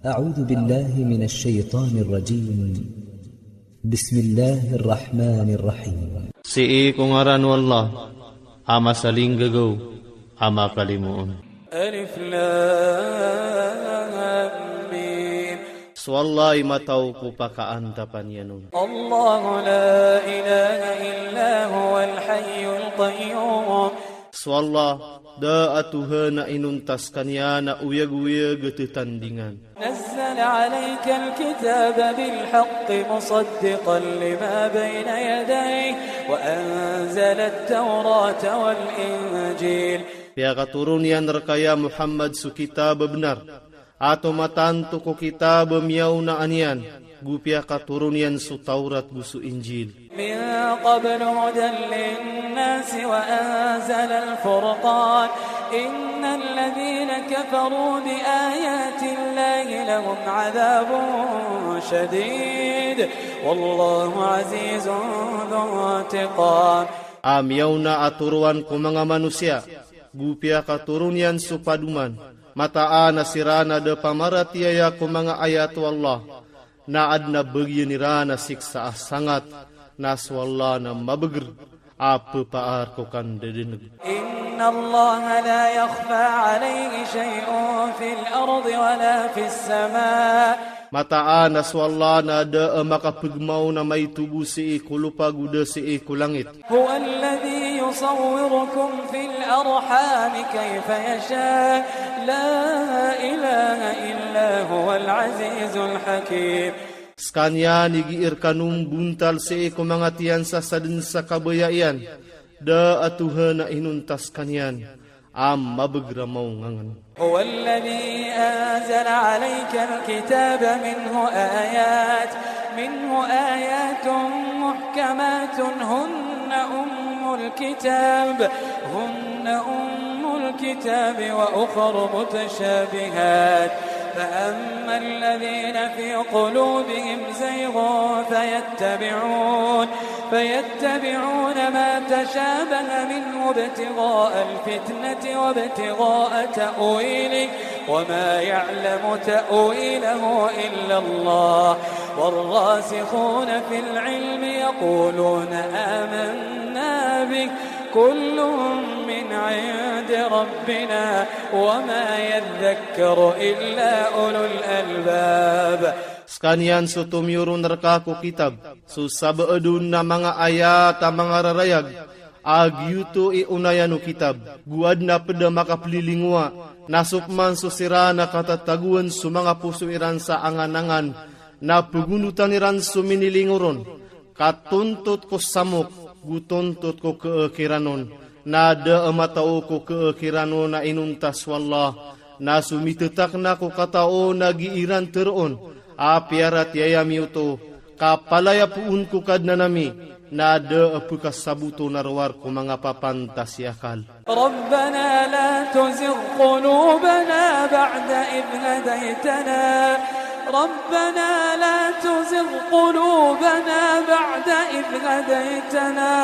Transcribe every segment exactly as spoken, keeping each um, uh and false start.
أعوذ بالله من الشيطان الرجيم. بسم الله الرحمن الرحيم. Sii ko ngaran o Allah a masalinggagaw a makalimoon. ألف لام ميم. So Allah i matao ko pakaantapan iyan on. الله لا إله إلا هو الحي القيوم. So Allah, da a Tuhan a inonta skaniyan a oyagoyag a tetandingan. نزل عليك الكتاب بالحق مصدقا لما بين يديه وأنزل التوراة والإنجيل. Piyakatoron iyan rka ya Muhammad so kitab a bnar, a tomatanto ko kitab a miyaona niyan, go piyakatoron iyan so Tawrat go so Injil. من قبل هدى للناس وأنزل الفرقان إن الذين كفروا بآيات الله لهم عذاب شديد والله عزيز ذو انتقام. A miyaona a toroan ko manga manosiya, go piyakatoron iyan so padoman, mataan a siran a da pamaratiyaya ko manga ayat o Allah, na adn a bagian iran a siksa a sangat, na so Allah na mabagr a ppaar ko kandadaneg. إن الله لا يخفى عليه شيء في الأرض ولا في السماء. Mataan a so Allah na da a makapgmaw na maito bo sii ko lopa go da sii ko langit. هو الذي يصوركم في الأرحام كيف يشاء. لا إله إلا هو العزيز الحكيم. Skaniyan i gii rkano mbontal sii ko manga tiyan sa sadn sa kabaya iyan, da a Tuhan a inonta skaniyan a mabagr a mawngangan. هو الذي أنزل عليك الكتاب منه آيات، منه آيات محكمات هن أم الكتاب، هن أم الكتاب وأخر متشابهات، فأما الذين في قلوبهم زيغ فيتبعون، فيتبعون ما تشابه منه ابتغاء الفتنة وابتغاء تأويله، وما يعلم تأويله إلا الله، والراسخون في العلم يقولون آمنا به، كل من عند ربنا، وما يذكر إلا أولو الألباب. Skaniyan so tomiyoron rka ko kitab, so sabaad on a manga ayat a mangararayag, a giyoto i onayan o kitab, go adn a pd a makaplilingowa, na so pman so siran a katatagoan so manga poso iran sa anganangan, na pgondotan iran so minilingoron, ka tontot ko samok, go tontot ko keekiran on, na da a matao ko keekiran on a inonta so Allah, na so mitetakna ko katao na gii ran teroon a piyaratiyaya mi oto, ka palaya poon ko Kadnan ami, na da a pkasaboto na rowar ko manga papantas i akal. ربنا لا تزغ قلوبنا بعد إذ هديتنا، ربنا لا تزغ قلوبنا بعد إذ هديتنا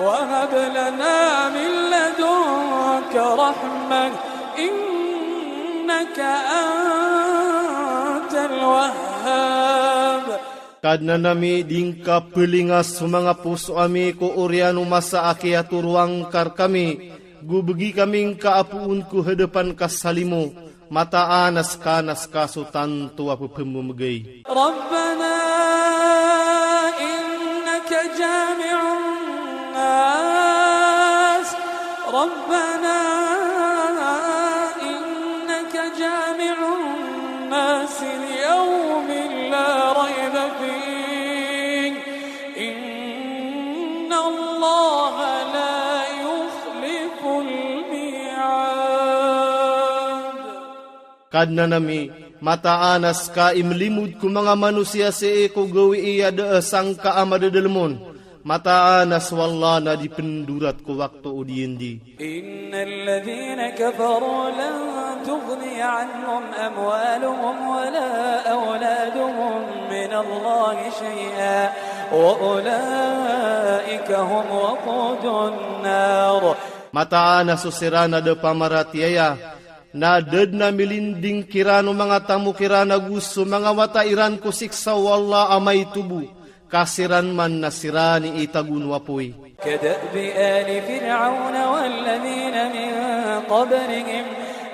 وهب لنا من لدنك رحمة إنك أنت الوهاب. Kadnan ami, di ngka pelingas so manga poso ami ko oriyan o masa a kiyatoroa ngka rkami, go begi kami ngka a poon ko hadapan ka sa limo, mataan a ska na ska so tanto a pepememegay. ربنا إنك جامع الناس، ربنا إنك جامع الناس ليوم لا ريب فيه، إن الله لا يخلف الميعاد. Kadnan ami, mataan a ska i mlimod ko manga manosiya sii ko gawii a da a sangka a madadalem on, mataan a so Allah na di pendorat ko wakto o diyandi. إن الذين كفروا لن تغني عنهم أموالهم ولا أولادهم من الله شيئا وأولئك هم وقود النار. Mataan a so siran a da pamaratiyaya, Na da dn a milinding kiran o manga tamok iran ago so manga wata iran ko siksa o Allah a maito bo, ka siran man na siran i itago o apoy. كدأب آل فرعون والذين من قبلهم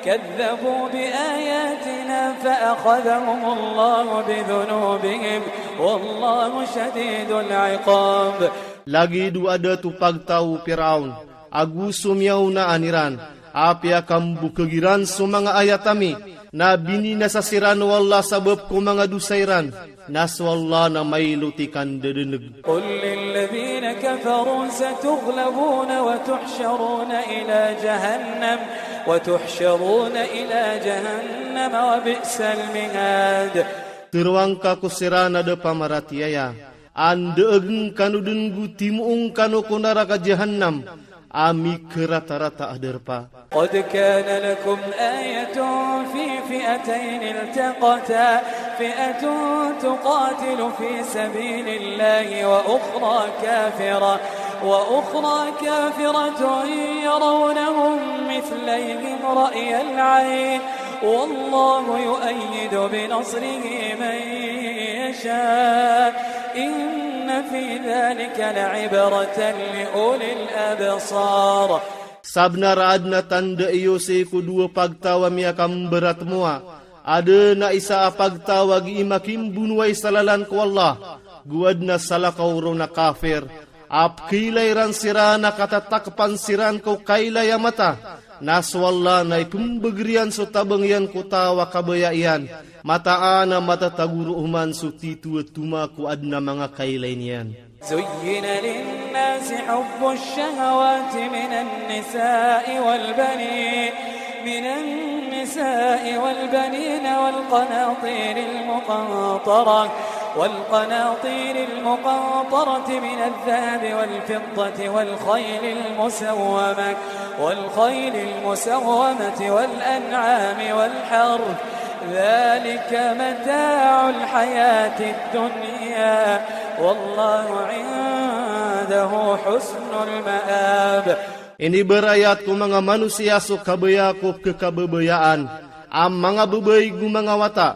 كذبوا بآياتنا فأخذهم الله بذنوبهم والله شديد العقاب. Lagid o adat o pagtaw o Firaon ago so miyaonaan iran, a piyakambokeg iran so manga ayat ami, na bininasa siran o Allah sabap ko manga dosa iran, na so Allah na mailot i kandadaneg. قل للذين كفروا ستغلبون وتحشرون إلى جهنم، وتحشرون إلى جهنم وبئس المهاد. Tero angka ko siran a da pamaratiyaya, a ndaeg ngkano dn go timoong kano ko naraka Jahannam, a mikaratarata a darpa. قد كان لكم آية في فئتين التقتا، فئة تقاتل في سبيل الله وأخرى كافرة، وأخرى كافرة يرونهم مثليهم رأي العين، والله يؤيد بنصره من يشاء، إن في ذلك لعبرة لأولي الأبصار. Sabnar a adn a tanda iyo sii ko dowa pagtaw a miyakambaratmowa, adn a isa a pagtaw a gii makimbonowai sa lalan ko Allah, go adn a salakaw ron a kafir, a pkhailay ran siran a katatakpan siran ko kailay a mata, na so Allah na ipmbagr iyan so tabang iyan ko taw a kabaya iyan, mataan a matatago roo man so tito a toma ko adn a manga kailay niyan. زين للناس حب الشهوات من النساء والبنين، من النساء والبنين والقناطير المقنطرة، والقناطير المقنطرة من الذهب والفضة والخيل المسومة، والخيل المسومة والأنعام والحرث، ذلك متاع الحياة الدنيا، والله عنده حسن المآب. Inibarayat ko manga manosiya so kabaya ko kekababayaan, a manga babay go manga wata,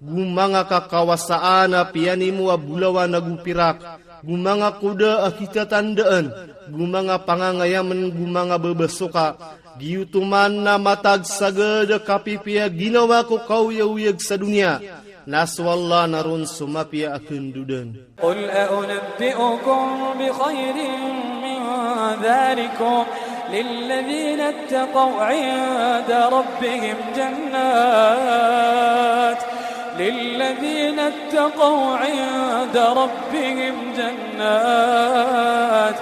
go manga kakawasaan a piyanimo a bolawan ago pirak, go manga koda a kitatandaan, go manga pangangayamen, go manga babasoka, giyoto man na matag sagad a kapipiya ginawa ko kaoyaoyag sa doniya, na so Allah na ron so mapiya a kendodan. قل أنبئكم بخير من ذلكم للذين اتقوا عند ربهم جنات، للذين اتقوا عند ربهم جنات،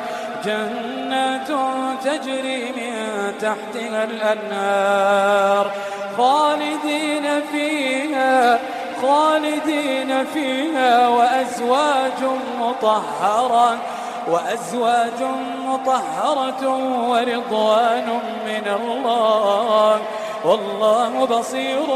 جنات تجري من تحتها الأنهار خالدين فيها، خالدين فيها وأزواج مطهرة، وأزواج مطهرة ورضوان من الله، والله بصير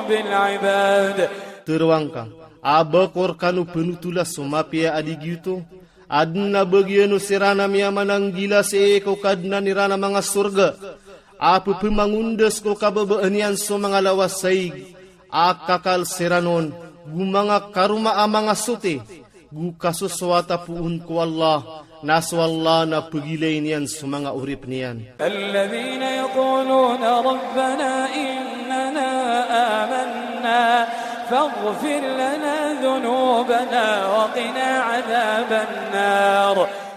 بالعباد. Tero angka, a ba ko rkano penotola so mapiya a di giyoto, adn a bagian o siran a miyamananggila sii ko Kadnan iran a manga sorga, a pepemangondas ko kababaan iyan so manga lawas a ig, a kakal siran on, go manga karoma a manga soti, go kasosowat a poon ko Allah, na so Allah na pegilayn iyan so manga oripen iyan. الذين يقولون ربنا إننا آمنا فاغفر لنا ذنوبنا وقنا عذاب النار.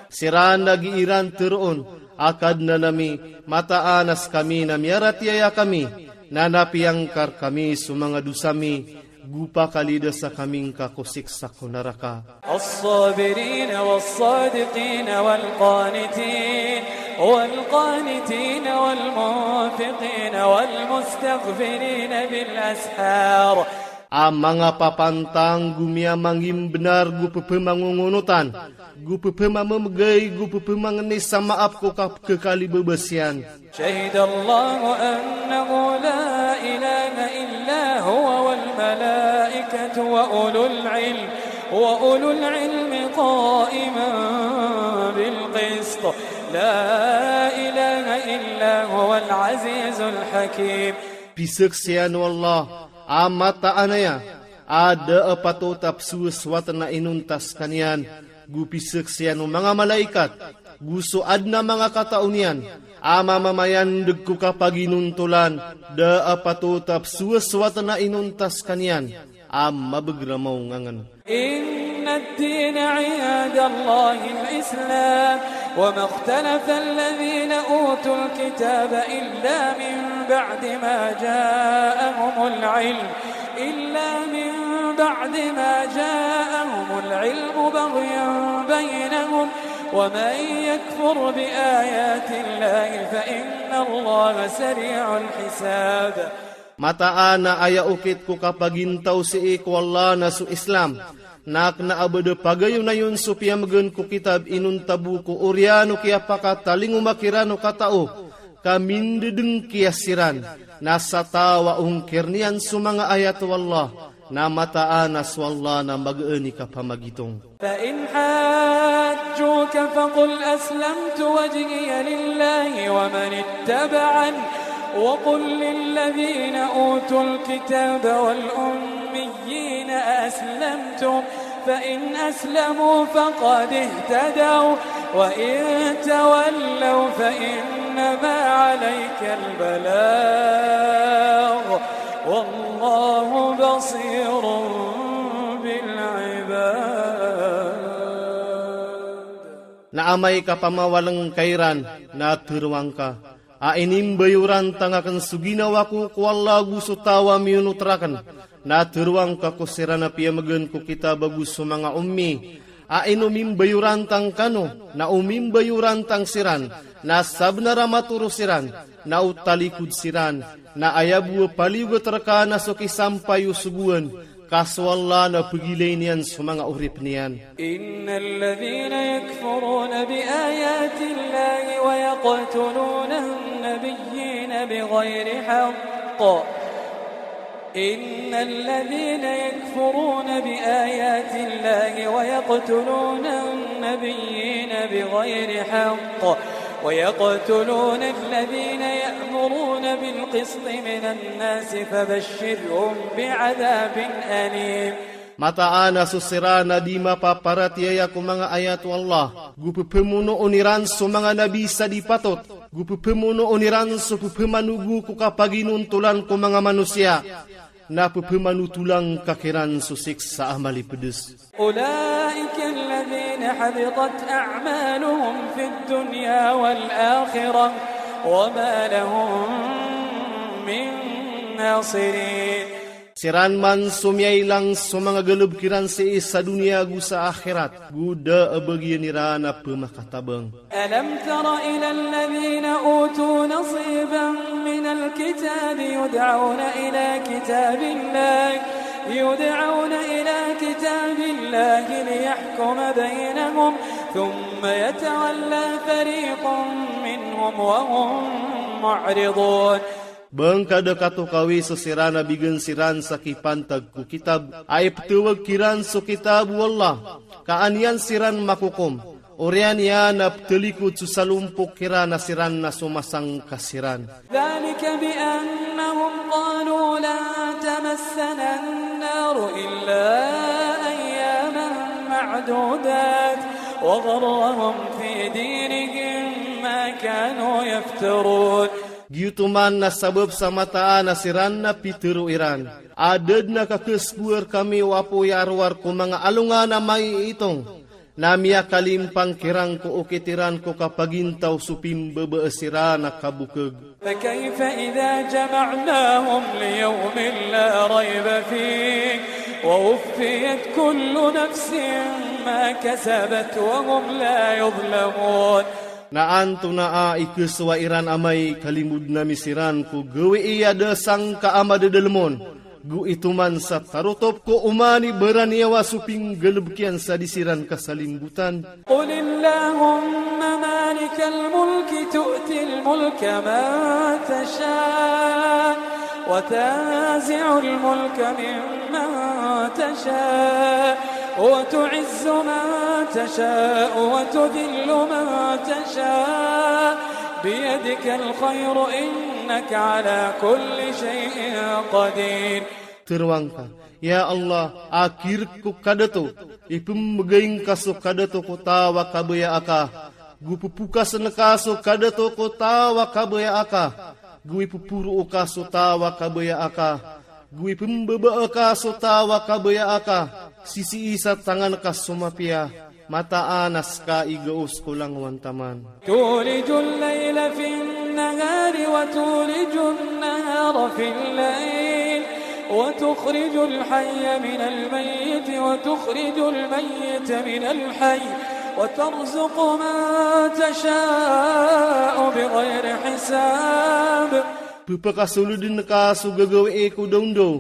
Siran a gii ran teroon, a Kadnan ami, mataan a sekami na miyaratiyaya kami, na na piyangkar kami so manga dosa mi, go pakalidasa kami ngka ko siksa ko naraka. الصابرين والصادقين والقانتين والقانتين والمنفقين والمستغفرين بالأسحار. A manga papantang go miyamangimbenar go pepemangongonotan, go pepemamemegay, go pepemangeni sa maap ko kapekekalibebesan. شهد الله أنه لا إله إلا هو والملائكة وأولو العلم، وأولو العلم قائما بالقسط، لا إله إلا هو العزيز الحكيم. Pizaksian o Allah a mataan aya a da a patot a pzowasowat na inonta skaniyan, go pizaksian o manga malaikat, go so adn a manga katao niyan a mamamayandg ko kapaginontolan, da a patot a pzowasowat na inonta skaniyan a mabagr a maongangn. إن الدين عند الله الإسلام وما اختلف الذين أوتوا الكتاب إلا من بعد ما جاءهم العلم، إلا من بعد ما جاءهم العلم بغيا بينهم، ومن يكفر بآيات الله فإن الله سريع الحساب. Mataan a aya okit ko kapagintaw sii ko Allah na so Islam, na kna a ba da pagayonayon so piyamgn ko kitab inonta bo ko oriyan o kiyapakatalingoma kiran o katao, ka mindedengkiya siran, na sa taw a ongkir iyan so manga ayat o Allah, na mataan a so Allah na magaan i kapamagitong. فإن حاجوك فقل أسلمت وجهي لله ومن اتبعن، وقل للذين أوتوا الكتاب والأميين أأسلمتم، فإن أسلموا فقد اهتدوا، وإن تولوا فإنما عليك البلاغ، والله بصير بالعباد. Na amay ka pamawalengka iran, na tharoang ka a inimbayoran tang akn so ginawa ko ko Allah ago so taw a miyonot rakn, na tharoang ka ko siran a piyamgn ko kitab ago so manga ummi, a inomimbayoran tang kano, na omimbayoran tang siran, na sabnar a matoro siran, na o talikod siran, na aya bo a paliyogat rka na so kisampay o sogoan, ka so Allah na pgilayn iyan so manga oripn iyan. إن الذين يكفرون بآيات الله ويقتلون النبيين بغير حق، إن الذين يكفرون بآيات الله ويقتلون النبيين بغير حق ويقتلون الذين يأمرون بالقسط من الناس فبشرهم بعذاب أليم. Mataan a so siran a di mapaparatiyaya ko manga ayat o Allah, go pphamonoon iran so manga nabi sa di patot, go pphamonoon iran so pphmanogo ko kapaginontolan ko manga manosiya, na pphmanotolang ka kiran so siksa a malipds. أولئك الذين حبطت أعمالهم في الدنيا والآخرة وما لهم من ناصرين. Siran man so miyailang so manga galbk iran sii sa doniya ago sa akhirat, go da a bagian iran a pmakatabang. ألم تر إلى الذين أوتوا نصيبا من الكتاب يدعون إلى كتاب الله، يدعون إلى كتاب الله ليحكم بينهم ثم يتولى فريق منهم وهم معرضون. Ba ngka da katokawi so siran a bign siran sa kipantag ko kitab, a iptawag kiran so kitab o Allah, ka an iyan siran makokom, oriyan iyan a ptalikod so salompok kiran a siran na so masangka siran. ذلك بأنهم قالوا لن تمسنا النار إلا أياما معدودات وغرهم في دينهم ما كانوا يفترون. Giyoto man na sabap sa mataan a siran na pitharo iran a da dn a kakhasogoa rkami o apoy a rowar ko manga alongan a maiitong, na miyakalimpang kiran ko okit iran ko kapagintaw so pimbabaas iran a kabokg. فكيف إذا جمعناهم ليوم لا ريب فيه ووفيت كل نفس ما كسبت وهم لا يظلمون. Na antonaa i khasowa iran amay kalimodn ami siran ko gawii a da sangka a madadalm on, go itoman sa tarotop ko oman i baraniyawa so pinggalbk iyan sa di siran kasalimbotan. قل اللهم مالك الملك تؤتي الملك من تشاء وتنزع الملك ممن تشاء وتعز من تشاء وتذل من تشاء بيدك الخير إنك على كل شيء قدير. Tharoang ka, Ya Allah, a kirk ko kadato, ipmbgay ngka so kadato ko taw a kabaya aka, go pphokasn ka so kadato ko taw a kabaya aka, go ipporo ka so taw a kabaya aka, go ipmbaba ka so taw a kabaya aka, sisii sa tangan ka so mapiya, mataan a ska i gaos ko langowan taman. تولج الليل في النهار وتولج النهار في الليل وتخرج الحي من الميت وتخرج الميت من الحي وترزق من تشاء بغير حساب. Pphakasoldn ka so gagawii ko dawndaw,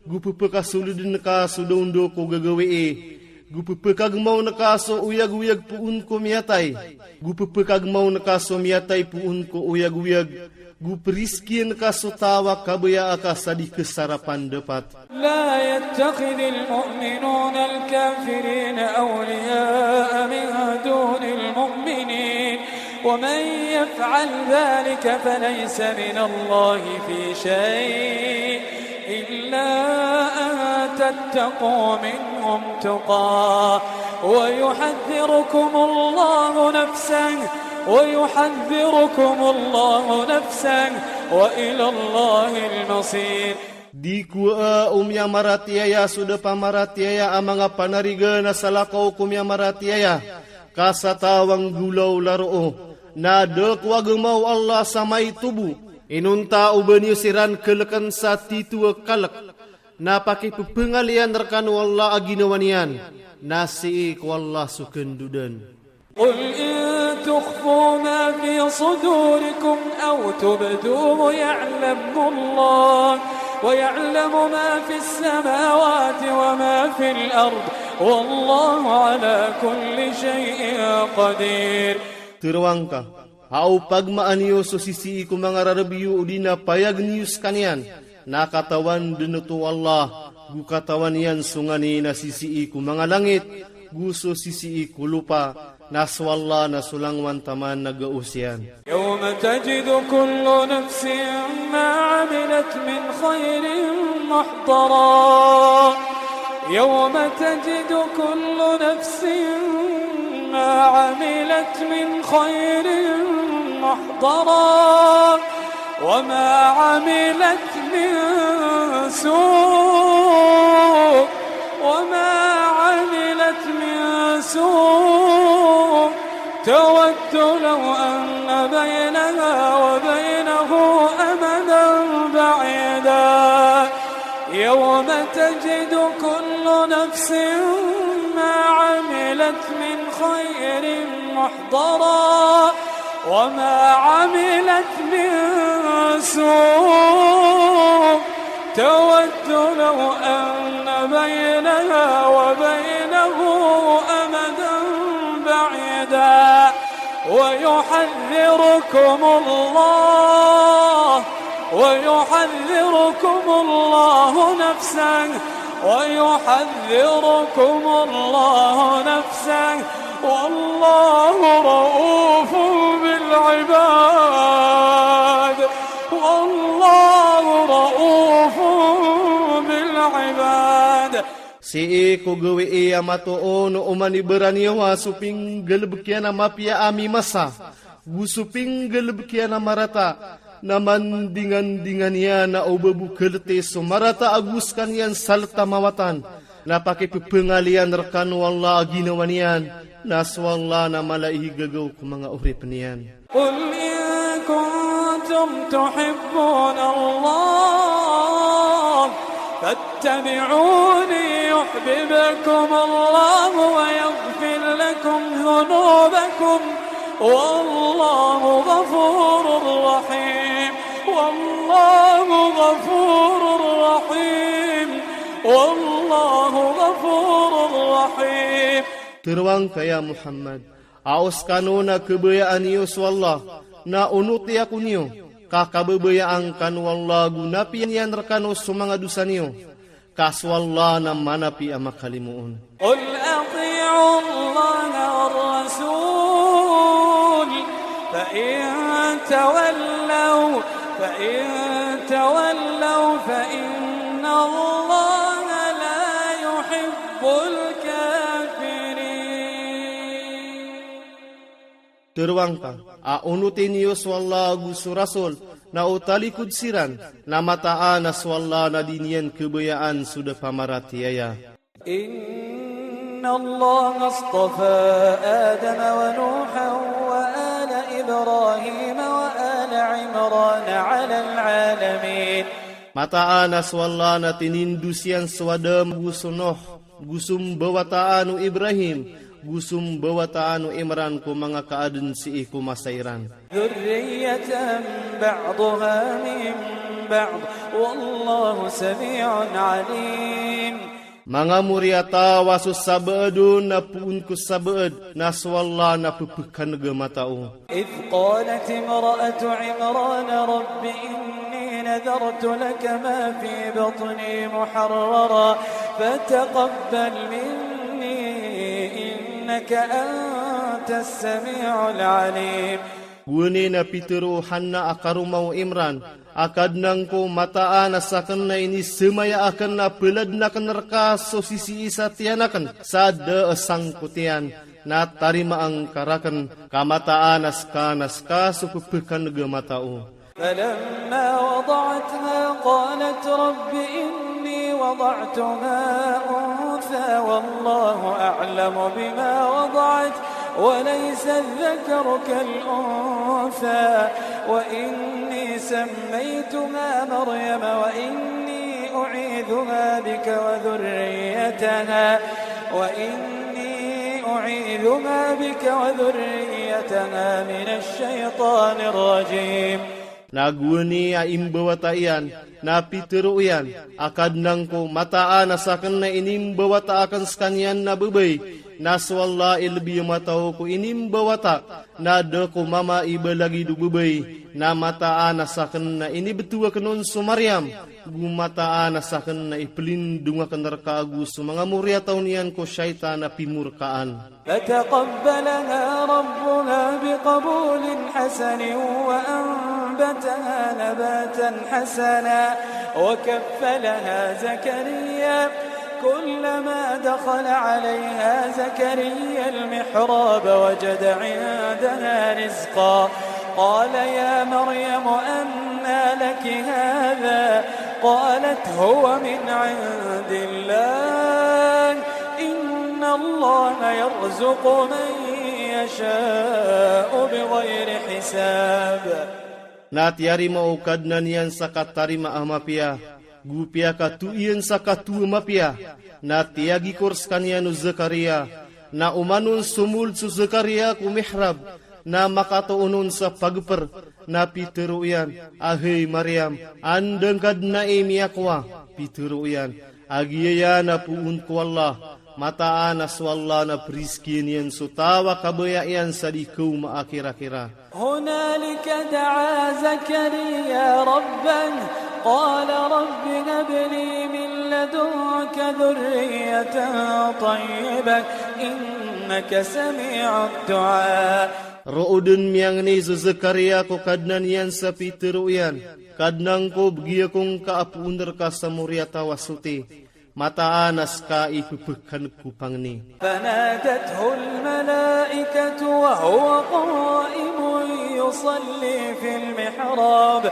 go pphakasoldn ka so dawndaw ko gagawii, go pphakagmawn ka so oyagoyag poon ko miyatay, go pphakagmawn ka so miyatay poon ko oyagoyag, go priskiyan ka so taw a kabaya aka sa di ksarapan dapat. لا يتخذ المؤمنون الكافرين أولياء من دون المؤمنين ومن يفعل ذلك فليس من الله في شيء إلا أن تتقوا منهم تقاة ويحذركم الله نفسه ويحذركم الله نفسه وإلى الله المصير. Di kowaa o miyamaratiyaya so da pamaratiyaya a manga panarigan a salakaw ko miyamaratiyaya, ka sa taw a nggolawla roo, na da ko agama o Allah sa maito bo. Inonta o ba niyo siran kalkn sa tito a kalk, na pakipphangal iyan rkano o Allah a ginawa niyan, na sii ko Allah so kandodan. قل إن تخفوا ما في صدوركم أو تبدوه يعلمه الله ويعلم ما في السماوات وما في الأرض والله على كل شيء قدير. Tharoang ka, a o pagmaan iyo so sisii ko manga rarb iyo odi na payag niyo skaniyan, na katawan dn oto o Allah, go katawan iyan so nganin a sisii ko manga langit, go so sisii ko lopa, na so Allah na so langowan taman na gaos iyan. يوم تجد كل نفس ما عملت من خير محضرا يوم تجد كل نفس ما عملت من خير محضرا وما عملت من سوء وما عملت من سوء تود لو أن بينها وبينه أمدا بعيدا يوم تجد كل نفس ما عملت من خير محضرا وما عملت من سوء تود لو أن بينها وبينه أمدا بعيدا ويحذركم الله ويحذركم الله نفسه ويحذركم الله نفسه والله رءوف بالعباد والله رءوف بالعباد. Sii ko gawii a matoon o oman i baraniyawa so pinggalbk iyan a mapiya a mimasa, go so pinggalbk iyan a marata, na mandingandingan iyan a o ba bo kalti so marata ago skaniyan sa lt a mawatan, na pakipphangal iyan rkano o Allah a ginawa niyan, na so Allah na mala i gagaw ko manga oripn iyan. قل إن كنتم تحبون الله فاتبعوني يحببكم الله ويغفر لكم ذنوبكم والله غفور رحيم والله غفور رحيم والله غفور رحيم. Tharoang ka ya Muhammad, a o skano na kabayaan iyo so Allah, na onoti ako niyo, ka kababayaan kano o Allah go napiya niyan rkano so manga dosa niyo, ka so Allah na manapi a makalimoon. قل أطيعوا الله والرسول فإن تولوا، فإن تولوا فإن الله لا يحب الكافرين. Tero angka a onoten iyo so Allah ago so Rasul, na o talikod siran, na mataan a so Allah na di niyan khabayaan so da pamaratiyaya. إن الله اصطفى آدم ونوحا وآل إبراهيم وآل عمران على العالمين. Mataan a so Allah na tinindos iyan so Adam ago so Nuh, ago so mbawataan o Ibrahim, ago so mbawataan o Imran ko manga kaaden sii ko masa iran. ذرية بعضها من بعض والله سميع عليم. Manga moriyataw a so sabaad on na poon ko sabaad, na so Allah na pephekaneg a matao. إذ قالت امرأة عمران رب إني نذرت لك ما في بطني محررا فتقبل مني إنك أنت السميع العليم. Gowani na pitero o Hanna a karoma o Imran, a Kadnan ko, mataan a saken na inisemaya aken a peladn aken reka so sisii sa tiyan aken, sa da a sangkotiyan, na tarimaan ka raken, ka mataan a seka na seka so pephekaneg a matao. فلما وضعتها قالت رب إني وضعتها أنثى والله أعلم بما وضعت وليس الذكر كالأنثى وإني سميتها مريم وإني أعيذها بك وذريتها وإني أعيذها بك وذريتها من الشيطان الرجيم. Na gowani a imbawata iyan, na pitero iyan a Kadnan ko, mataan a saken na inimbawata aken sekaniyan na babay, na so Allah i lebi a matao ko inimbawata, na da ko mama i balagid o babay, na mataan a saken na inibetow aken on so Maryam, go mataan a saken na ipelindong aken reka ago so manga moriyataw niyan ko shaytan a pimorkaan. فتقبلها ربها بقبول حسن وأنبتها نباتا حسنا وكفلها زكريا كلما دخل عليها زكريا المحراب وجد عندها رزقا قال يا مريم أنى لك هذا قالت هو من عند الله إن الله يرزق من يشاء بغير حساب. Na tiyarima o Kadnan iyan sa katarima a mapiya, go piyakatoa iyan sa katoa a mapiya, na tiyagikor sekaniyan o Zakaria, na oman on somold so Zakaria ko mihrab, na makatoon on sa pageper, na pitero iyan a, hay Maryam, anda ngka den ai miyakowa? Pitero iyan a giyaya na poon ko Allah, mataan a so Allah na perizkiyan iyan so taw a kabaya iyan sa di kaoma a kirakira. هنالك دعا زكريا ربه قال رب هب لي من لدنك ذرية طيبة إنك سميع الدعاء. Roo den miyangni so Zakaria ko Kadnan iyan sa pitero iyan, Kadnan ko, begi ako ngka a poon reka sa moriyataw a soti. Mataan a seka i pepekaneg ko pangni. فنادته الملائكة وهو قائم يصلي في المحراب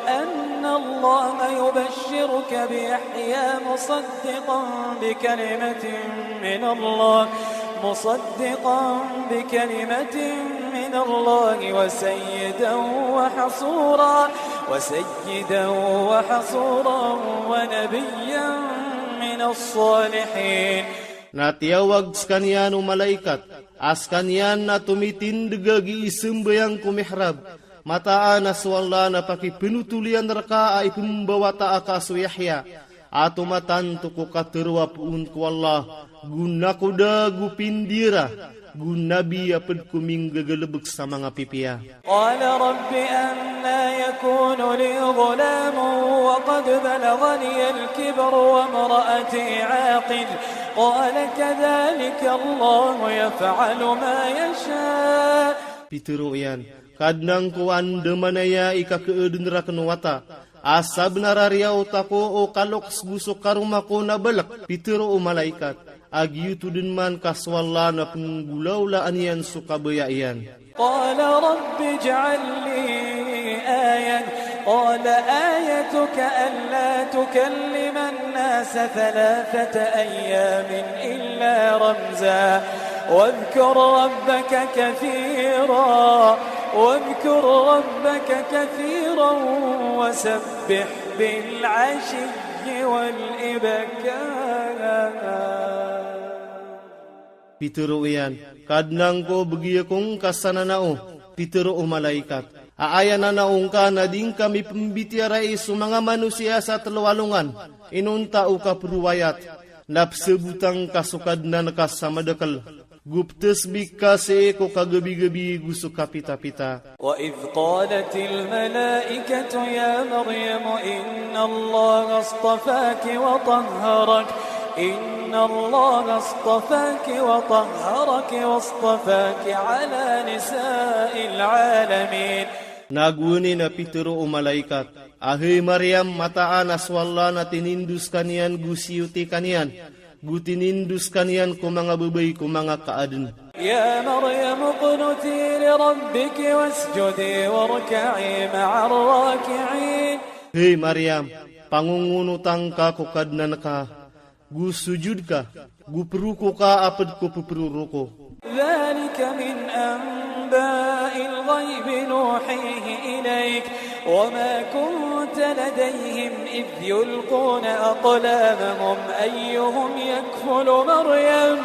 أن الله يبشرك بيحيى مصدقا بكلمة من الله مصدقا بكلمة من الله وسيدا وحصورا وسيدا وحصورا ونبيا من الصالحين. Na tiyawag sekaniyan o malaikat a sekaniyan na tomitindeg a gii sembayang ko mihrab, mataan a so Allah na pakipenotol iyan reka a ipembawata aka so Yahya a tomatanto ko katero a poon ko Allah, go nakoda go pindiyara, go nabi a ped ko minggegelebek sa manga pipiya. قال رب أنى يكون لي غلام وقد بلغني الكبر وامرأتي عاقر قال كذلك الله يفعل ما يشاء. Pitero iyan, Kadnan ko, andamanaya i kakeeden raken o wata a sabnar a riyaot ako o kaloks go so karoma ko na balek. Pitero o malaikat a giyoto den man ka so Allah na penggolawlaan iyan so kabaya iyan. قال رب اجعل لي آية. قال آيتك ألا تكلم الناس ثلاثة أيام إلا رمزا. واذكر ربك كثيرا. واذكر ربك كثيرا وسبح بالعشي والإبكار. Pitero iyan, Kadnan ko, begi ako ngka sa nanao. Pitero o malaikat a aya nanao ngka na di ngka mipembitiyarai so manga manosiya sa telo alongan. Inonta o kaperowayat na pesebota ngka so Kadnan ka sa madekel, go petesbik ka sii ko kagebigebi go so kapitapita. وإذ قالت الملائكة يا مريم إن الله اصطفاك وطهرك. إن الله اصطفاك وطهرك واصطفاك على نساء العالمين. Na gowani na pitero o malaikat a, hay Maryam, mataan a so Allah na tinindos ka niyan go siyoti ka niyan, go tinindos ka niyan ko manga babay ko manga kaaden. يا مريم اقنتي لربك واسجدي واركعي مع الراكعين. Hay Maryam, pangongonota ngka ko Kadnan ka, go sojod ka, go peroko ka a ped ko peperoroko. ذلك من أنباء الغيب نوحيه إليك وما كنت لديهم إذ يلقون أقلامهم أيهم يكفل مريم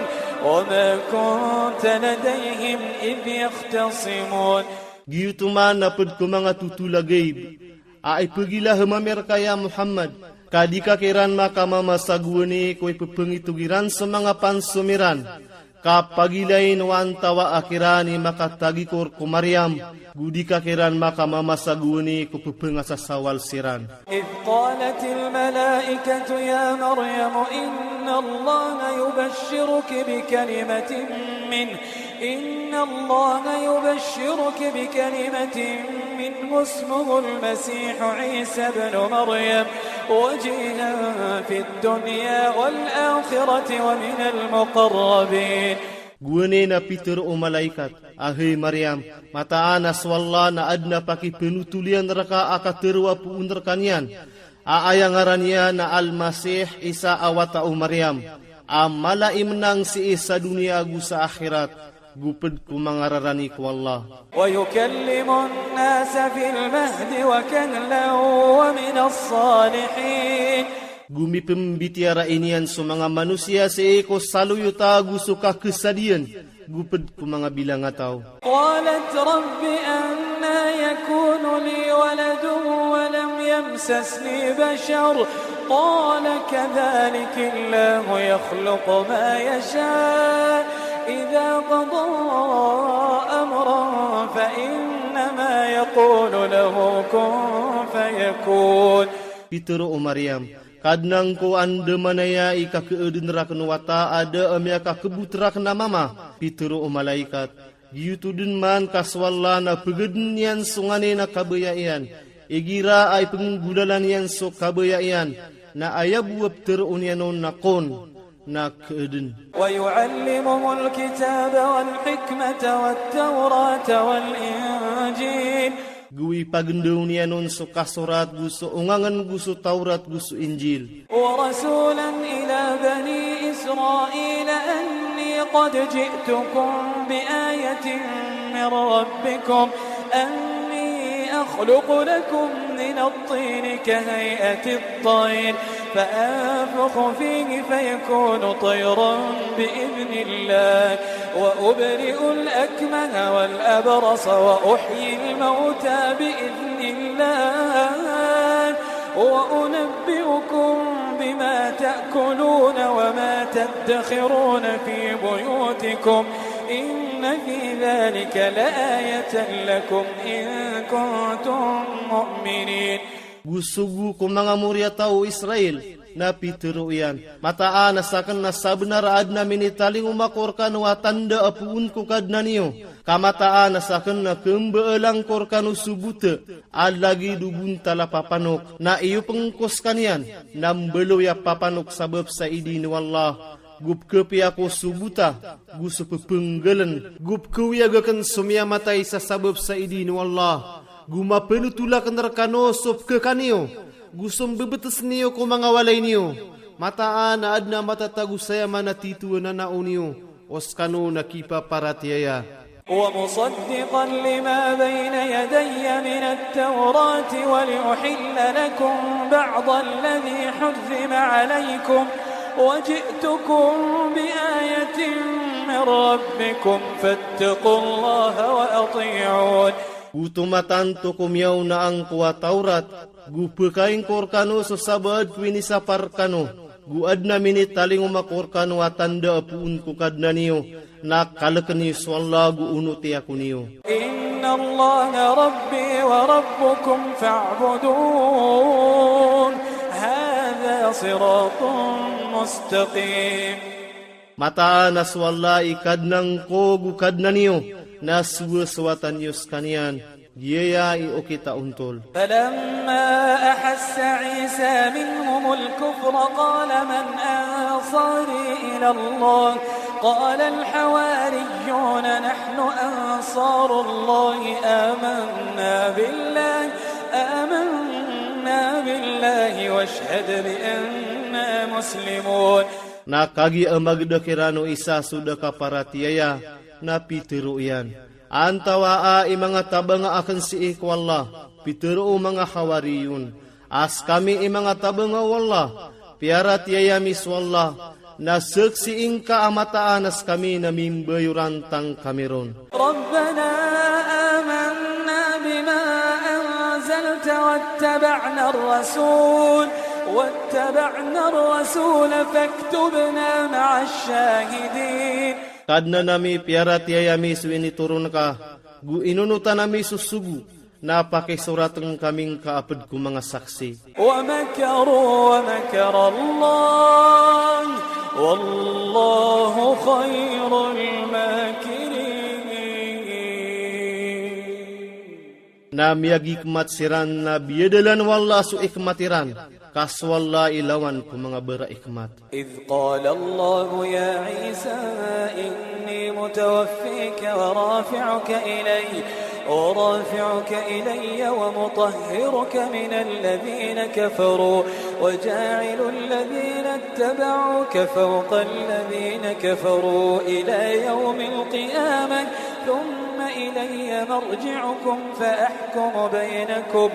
وما كنت لديهم إذ يختصمون. Giyoto man a ped ko manga totol a gayb a ipegilahemami reka ya Muhammad, ka di ka kiran makamamasa gowani ko ipepengitog iran so manga pansom iran, ka pagilain o antawaa kiran i makatagikor ko Maryam, go di ka kiran makamamasa gowani ko pepengasasawal siran. إذ قالت الملائكة يا مريم إن الله يبشرك بكلمة منه إن الله يبشرك بكلمة منه اسمه المسيح عيسى ابن مريم وجيها في الدنيا والآخرة ومن المقربين. Gowani na pitero o malaikat a, hay Maryam, mataan a so Allah na aden a pakipenotol iyan reka a katero a poon reka niyan, a aya ngaran iyan na Al-Masih Isa a wata o Maryam, a mala i menang sii sa doniya ago sa akhirat, go ped ko manga rarani ko Allah. ويكلم الناس في المهد وكهلا ومن الصالحين. Go mipembitiyarai niyan so manga manosiya sii ko saloyota ago so kakesadiyan, go ped ko manga bilangataw. قالت رب أنى يكون لي ولد ولم يمسسني بشر قال كذلك الله يخلق ما يشاء إذا قضى أمرا فإنما يقول له كن فيكون. Pitero o Maryam, Kadnan ko, andamanaya i kakeeden raken o wata a da a miyakakebot raken a mama. Pitero o malaikat, giyoto den man ka so Allah na pegeden iyan so nganin a kabaya iyan, igira a ipenggolalan iyan so kabaya iyan, na aya bo a peteroon iyan on na kon, na keeden. ويعلمه الكتاب والحكمة والتوراة والإنجيل. Go ipagendaw niyan on so kasorat go so ongangen go so Tawrat go so Injil. ورسولا إلى بني إسرائيل أني قد جئتكم بآية من ربكم أني أخلق لكم من الطين كهيئة الطير فأنفخ فيه فيكون طيرا بإذن الله وأبرئ الأكمه والأبرص وأحيي الموتى بإذن الله وأنبئكم بما تأكلون وما تدخرون في بيوتكم إن في ذلك لآية لكم إن كنتم مؤمنين. Go sogo ko manga moriyataw o Israil, na pitero iyan, mataan a saken na sabenar a aden a minitalingoma ko rekano a tanda a poon ko Kadnan iyo, Ka mataan a sakn na kmbaalan ko rkano so bota a lagid o bontal a papanok, na iyopn ko skaniyan, na mbaloy a papanok sabap sa idin o Allah, go pkhapiya ko so bota, go so ppnggaln, go pkhaoyag akn so miyamatay sa sabap sa idin o Allah, go mapanotol akn rkano so pkhakan iyo, go so mbebets niyo ko manga walay niyo, mataan a adn a matatago saya man a titho a nanao niyo, o skano na kipaparatiyaya. ومصدقا لما بين يدي من التوراة ولأحل لكم بعض الذي حرم عليكم وجئتكم بآية من ربكم فاتقوا الله وأطيعون. Oto matanto ko miyaona angko a Tawrat, go pkhaing ko rkano so sabaad ko inisapar rkano, go adn a minitalingoma ko rkano a tanda a poon ko Kadnan iyo, na kalkn iyo so Allah go onoti ako niyo. إن الله ربي وربكم فاعبدوه هذا صراط مستقيم. Mataan a so Allah i Kadnan ko go Kadnan iyo, na sowasowatan iyo skaniyan, giyaya i okit a ontol. فلما أحس عيسى منهم الكفر قال من أنصاري إلى الله؟ قال الحواريون نحن أنصار الله آمنا بالله، آمنا بالله واشهد بأننا مسلمون. Na kagiya magda kiran o Isa so da kaparatiyaya, na pitharo iyan, antawaa i manga tabanga akn sii ko Allah? Pitharo o manga Hawariyon a skami i manga tabanga o Allah, piyaratiyaya mi so Allah, na saksii ngka a mataan a skami na mimbayorantang kami ron. ربنا آمنا بما أنزلت واتبعنا الرسول، واتبعنا الرسول فاكتبنا مع الشاهدين. Kadnan ami, piyaratiyaya mi so initoron ka, go inonotan ami so sogo, na pakisoratn kami ngka a pd ko manga saksi. ومكروا ومكر الله والله خير الماكرين. Na miyagikmat siran na biyadalan o Allah so ikmat iran, ka so Allah i lawan ko manga bara'ikmat. إذ قال الله يا عيسى إني متوفيك ورافعك إلي، ورافعك إلي ومطهرك من الذين كفروا، وجاعل الذين اتبعوك فوق الذين كفروا إلى يوم القيامة، ثم إلي مرجعكم فأحكم بينكم،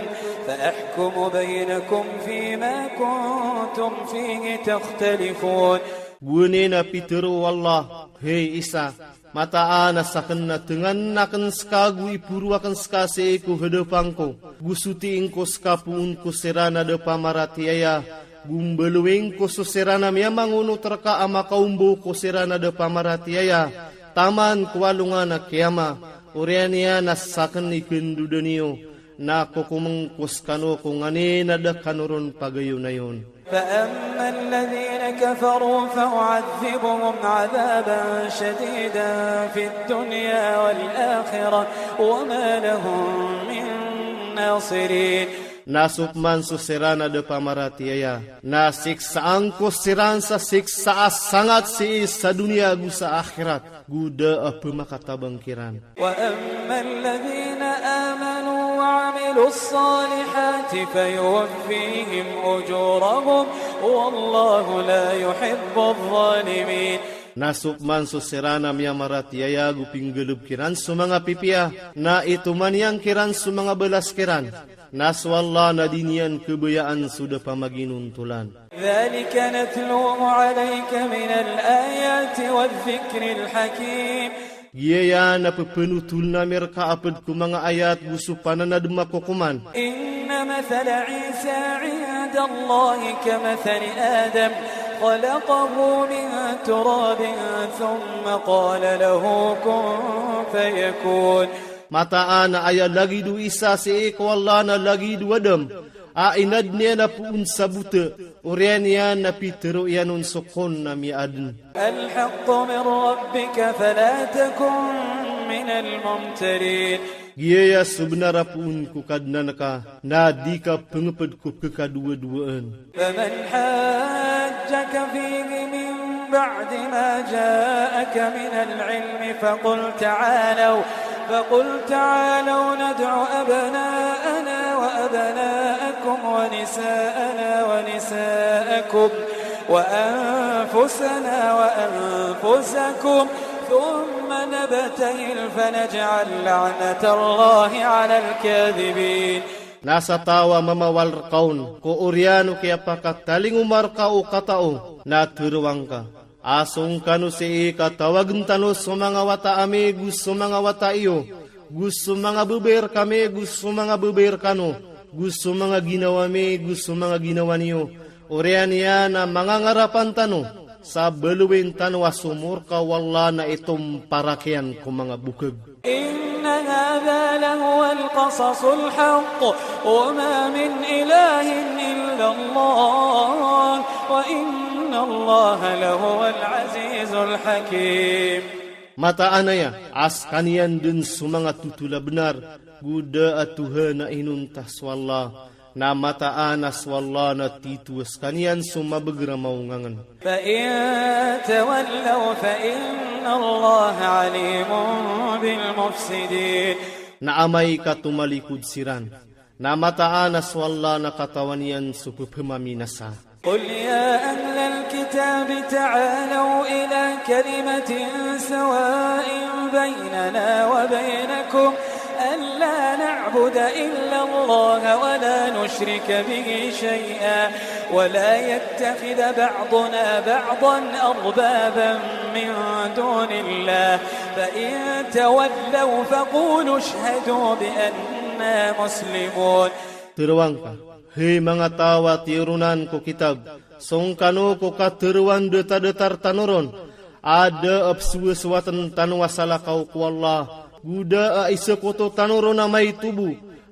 فأحكم بينكم فيما كنتم فيه تختلفون. Gowani na pitharo o Allah, hay Isa, mataan a sakn na tngan akn ska go iporo akn ska sii ko hadapan ko, go sotiin ko ska poon ko siran a da pamaratiyaya, go mbaloy ngko so siran a miyamangonot rka a makaombaw ko siran a da pamaratiyaya, taman ko alongan a kiyama, oriyan iyan a sakn i kandodan iyo, na kokomn ko skano ko nganin a da kano ron pagayonayon. فأما الذين كفروا فأعذبهم عذابا شديدا في الدنيا والآخرة وما لهم من ناصرين. Na so pman so siran a da pamaratiyaya, na siksaan ko siran sa siksa a sangat sii sa doniya go sa akhirat, go da a pmakatabang kiran. وأما الذين آمنوا وعملوا الصالحات فيوفيهم أجورهم والله لا يحب الظالمين. Na so pman so siran a miyamaratiyaya go pinggalbk iran so manga pipiya, na itoman iyan kiran so manga balas kiran. Na so Allah na di niyan khabayaan so da pamaginontolan. ذلك نتلوه عليك من الآيات والذكر الحكيم. Giyaya na pphanotoln ami rka a pd ko manga ayat go so pananadm a kokoman. إن مثل عيسى عند الله كمثل آدم خلقه من تراب ثم قال له كن فيكون. Mataan a aya lagid o Isa sii ko Allah na lagid o Adam a inadn iyan a poon sa bota, oriyan iyan na pitharo iyan on so kun a miyaadn. الحق من ربك فلا تكن من الممترين. Giyaya so bnar a poon ko Kadnan ka, na di ka pngpd ko pkhadowadowaan. فمن حاجك فيه من بعد ما جاءك من العلم فقل تعالوا، فقل تعالوا ندع أبناءنا وأبناءكم ونساءنا ونساءكم وأنفسنا وأنفسكم ثم نبتهل فنجعل لعنة الله على الكاذبين. Na sa taw a mamawal rka on ko oriyan o kiyapakatalingoma rka o katao, na tharoang ka a song kano sii ka tawagn tano so manga wata ami go so manga wata iyo, go so manga babay rkami go so manga babay rkano, go so manga ginawa mi go so manga ginawa niyo. Oriyan iyan a manga ngarapan tano, sa baloyin tano a so morka o Allah na itomparak iyan ko manga bokg. إن هذا لهو القصص الحق وما من إله إلا الله وإن الله لهو العزيز الحكيم. Mataan aya a skaniyan dn so manga totol a bnar, go da a Tuhan a inonta so Allah, na mataan a so Allah na tito a skaniyan so mabagr a maongangn. فإن تولوا فإن الله عليم بالمفسدين. Na amay ka tomalikod siran, na mataan a so Allah na katawan iyan so pphaminasa. قل يا أهل الكتاب تعالوا إلى كلمة سواء بيننا وبينكم ألا نعبد إلا الله ولا نشرك به شيئا ولا يتخذ بعضنا بعضا أربابا من دون الله فإن تولوا فقولوا اشهدوا بأنا مسلمون. Tharoang ka, hay manga taw a tiyoronan ko kitab, song kano ko katharoan datadatar tano ron a da a pzowasowatn tano a salakaw ko Allah, go da a isakoto tano ron a maito bo,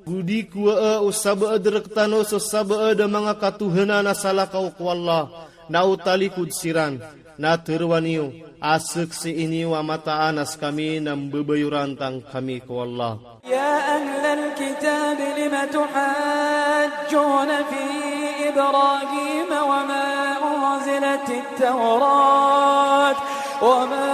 go di kowaa o sabaad rktano so sabaad a manga katohanan a salakaw ko Allah, na o talikod siran, na tharoa niyo a saksii niyo a mataan a skami na mbabayorantang kami ko Allah. يا أهل الكتاب لم تحاجون في إبراهيم وما أنزلت التوراة وما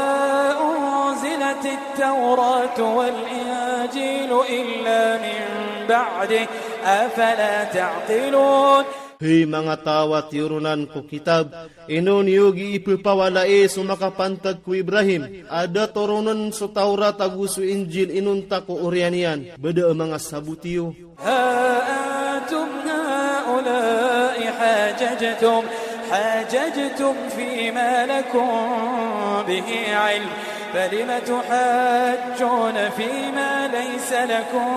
أنزلت التوراة والإنجيل إلا من بعده أفلا تعقلون. Hay manga taw a tiyoronan ko kitab, ino niyo gii ppawalai so makapantag ko Ibrahim a da toronn so Tawrat ago so Injil inonta ko oriyan iyan? Ba da a manga sabot iyo. ها أنتم هؤلاء حاججتم، حاججتم فيما لكم به علم، فلم تحاجون فيما ليس لكم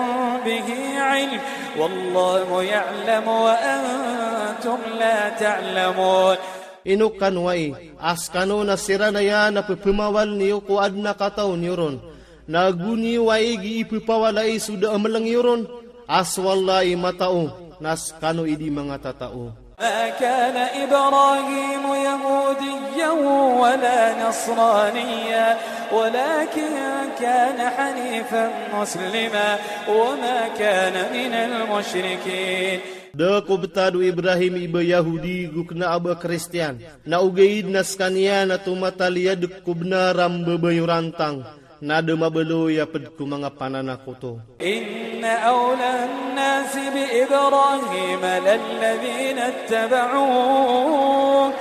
به علم، والله يعلم وأنتم لا تعلمون. Ino kano ai, a skano na siran aya na pphamawal niyo ko adn a katao niyo ron, na go niyo ai gii ppawalai so da a mlng iyo ron, a so Allah i matao, na skano i di manga tatao. ما كان إبراهيم يهوديا ولا نصرانيا ولكن كان حنيفا مسلما وما كان من المشركين. Da ko btad o Ibrahim i ba Yahudi go kna a ba Kristiyan, na ogaid na skaniyan na tomataliyad ko bnar a mbabayorantang, na da mabaloy a pd ko manga pananakoto. إن أولى الناس بإبراهيم للذين اتبعوه،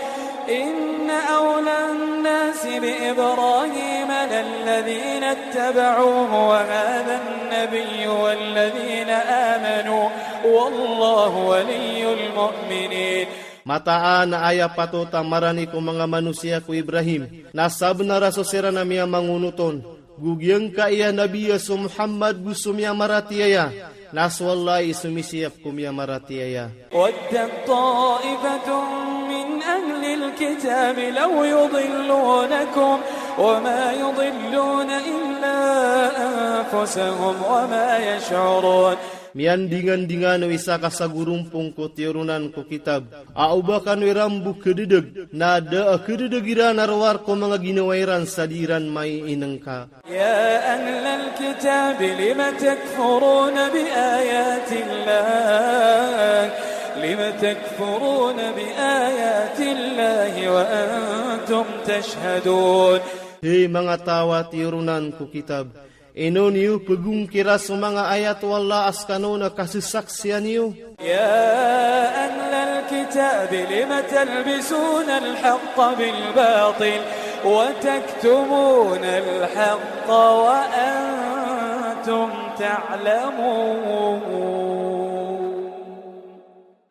إن أولى الناس بإبراهيم للذين اتبعوه وهذا النبي والذين آمنوا والله ولي المؤمنين. Mataan a aya patot a marani ko manga manosiya ko Ibrahim, na sabnar a so siran a miyamangonot on, go giyangkai a nabi a so Muhammad go so miyamaratiyaya, na so Allah i somisiyap ko miyamaratiyaya. ودت طائفة من أهل الكتاب لو يضلونكم وما يضلون إلا أنفسهم وما يشعرون. Miyandingandingan o isa ka sagorompong ko tiyoronan ko kitab a o ba kano iran bo khadadeg, na da a khadadeg iran a rowar ko manga ginawa iran sa di iran maiinengka. يا أهل الكتاب لم تكفرون بآيات الله، لم تكفرون بآيات الله وأنتم تشهدون. Hay manga taw a tiyoronan ko kitab, ino niyo pegongkira so manga ayat o Allah a sekano na kasesaksian iyo? يا أهل الكتاب لم تلبسون الحق بالباطل وتكتمون الحق وأنتم تعلمون.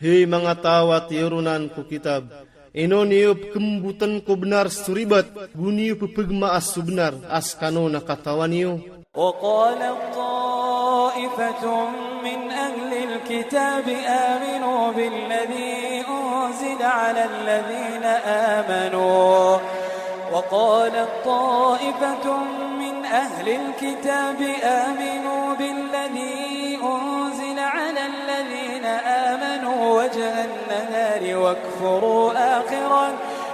Hay manga taw a tiyoronan ko kitab, ino niyo pekemboten ko benar so ribat, go niyo pepegmaa so benar a sekano na katawan iyo? وقالت طائفة من أهل الكتاب آمنوا بالذي أنزل على الذين آمنوا، وقالت طائفة من أهل الكتاب آمنوا بالذي أنزل على الذين آمنوا وجه النهار واكفروا آخره،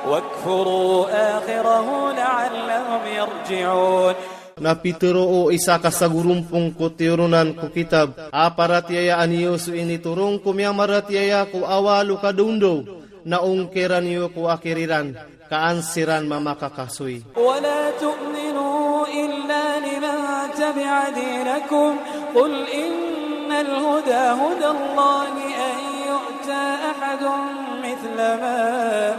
واكفروا آخره لعلهم يرجعون. Na pitero o isa ka sagorompong ko tiyoronan ko kitab a paratiyayaan iyo so initoron ko miyamaratiyaya ko awal o kadaondaw, na ongkiran iyo ko akhir iran, ka an siran mamakakasoy. ولا تؤمنوا إلا لمن تبع دينكم، قل إن الهدى هدى الله أن يؤتى أحد مثل ما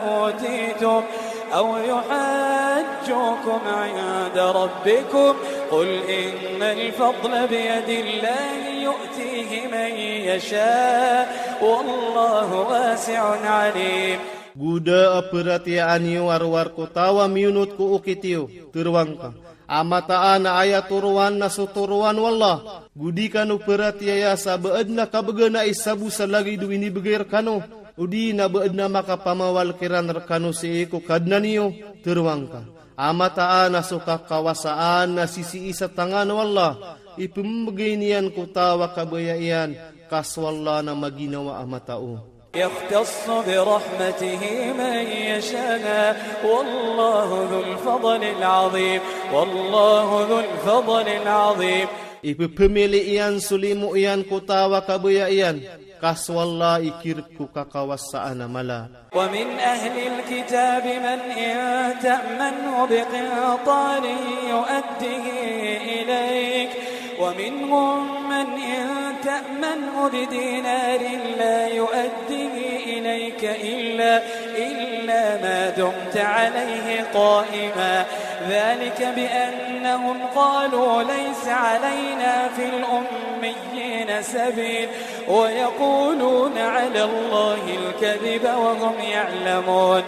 أوتيتم أو يحاجوكم عند ربكم، قل إن الفضل بيد الله يؤتيه من يشاء، والله واسع عليم. Go da a paratiyayaan iyo a rowar ko taw a miyonot ko okit iyo, tero angka, a mataan a aya toroan na so toroan o Allah, go di kano paratiyaya sa ba aden a kabegan a isabo sa lagid o inibegay rekano, odi na ba aden a makapamawal kiran rekano sii ko Kadnan iyo, tero angka, a mataan a so kakawasaan na sisii sa tangan o Allah, ipembegay niyan ko taw a kabaya iyan, ka so Allah na maginawa a matao. يختص برحمته من يشاء، والله ذو الفضل العظيم، والله ذو الفضل العظيم. Ipepemili iyan so limo iyan ko taw a kabaya iyan, ka so Allah i kirek ko kakawasaan a mala. ومن أهل الكتاب من إن تأمنه بقنطار يؤده إليك، ومنهم من إن تأمنه بدينار لا يؤده إليك إلا، إلا ما دمت عليه قائما، ذلك بأنهم قالوا ليس علينا في الأميين سبيل، ويقولون على الله الكذب وهم يعلمون.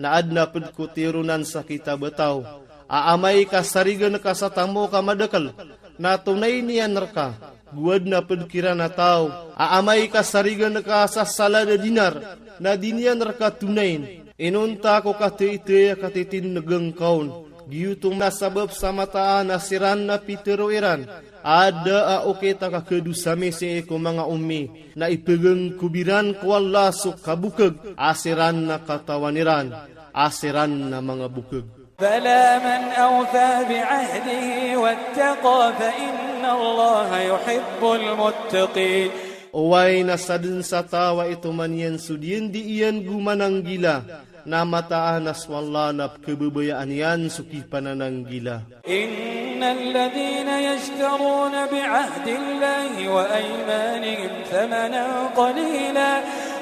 Na aden a ped ko tironan sa kitab a taw a amay ka sarigen ka sa tamok a madakel, na tonayn iyan reka. Go aden a ped kiran a taw a amay ka sarigen ka sa salad a dinar, na di niyan reka tonayn. Inonta ko katitaya katitindeg ngka on, giyoto na sabap sa mataan a siran na pitero iran a da a okit a kakadosa mi sii ko manga ommi, na ipegangkob iran ko Allah so kabokeg a siran na katawan iran a siran na manga bokeg. بلى من أوفى بعهده واتقى فإن الله يحب المتقين. Oway, na sadn sa taw a itoman iyan so diyandi iyan go mananggila, na mataan a so Allah na pkhababayaan iyan so kipanananggila. إن الذين يشترون بعهد الله وأيمانهم ثمنا قليلا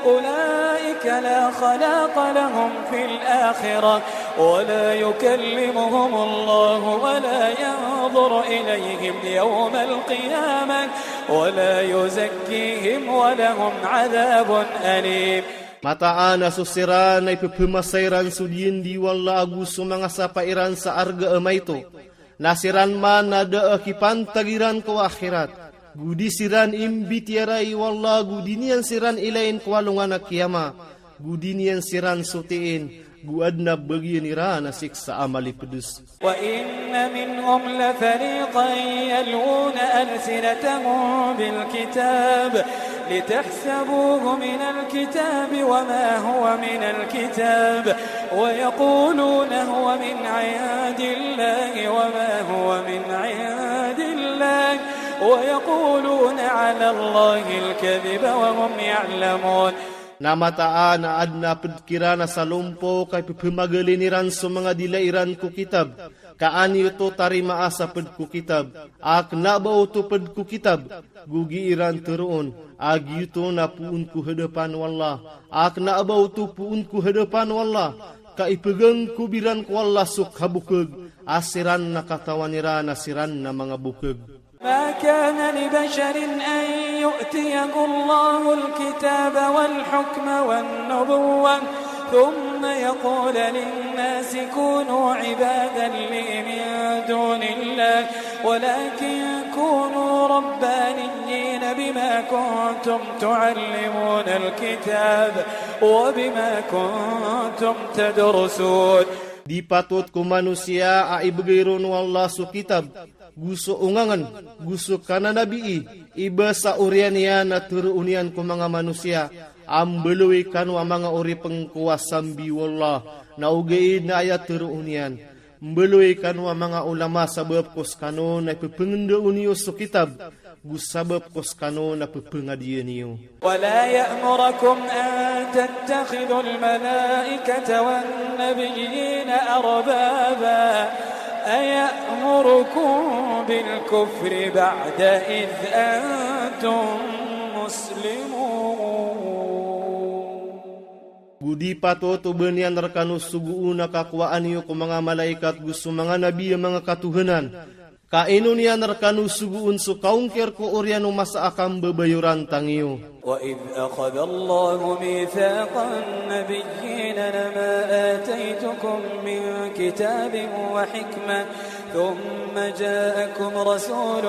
أولئك لا خلاق لهم في الآخرة ولا يكلمهم الله ولا ينظر إليهم يوم القيامة ولا يزكيهم ولهم عذاب أليم. Mataan a so siran na ipephamasa iran so diyandi o Allah ago so manga sapa iran sa arga a maito, na siran man na da a kipantag iran ko akhirat. Go di siran imbitiyarai o Allah, go di niyan siran ilayn ko alongan a kiyama, go di niyan siran sotiin Go adn a bagian iran a siksa a malipds. وإن منهم لفريقا يلوون ألسنتهم بالكتاب لتحسبوه من الكتاب وما هو من الكتاب ويقولون هو من عند الله وما هو من عند الله ويقولون على الله الكذب وهم يعلمون. Na mataan a adn a pd kiran a salompok a ipphamagalin iran so manga dila iran ko kitab, ka an iyo oto tarimaa sa pd ko kitab, a kna ba oto pd ko kitab, go gii ran tharoon a giyoto na poon ko hadapan o Allah, a kna ba oto poon ko hadapan o Allah, ka ipgangkob iran ko Allah so kabokg a siran na katawan iran a siran na manga bokg. ما كان لبشر أن يؤتيه الله الكتاب والحكم والنبوة ثم يقول للناس كونوا عبادا لي من دون الله ولكن كونوا ربانيين بما كنتم تعلمون الكتاب وبما كنتم تدرسون. Di patot ko manosiya a ibgay ron o Allah so kitab, go so ongangn, go so kananabii, i ba sa oriyan iyan na tharoon iyan ko manga manosiya a mbaloy kano a manga oripn ko a sambi o Allah, na ogaid na aya tharoon iyan, mbaloy kano a manga ulama sabap ko skano na ipphangndao niyo so kitab, go sabap ko skano na pphangadiya niyo. ولا يأمركم أن تتخذوا الملائكة والنبيين أربابا أيأمركم بالكفر بعد إذ أنتم مسلمون. Go di patot o ba niyan rkano sogoon a kakowaan iyo ko manga malaikat go so manga nabi a manga katohanan. Ka ino niyan rkano sogoon so kaongkir ko oriyan o masa a kambabayorantang iyo. وإذ أخذ الله ميثاق النبيين لما آتيتكم من كتاب وحكمة ثم جاءكم رسول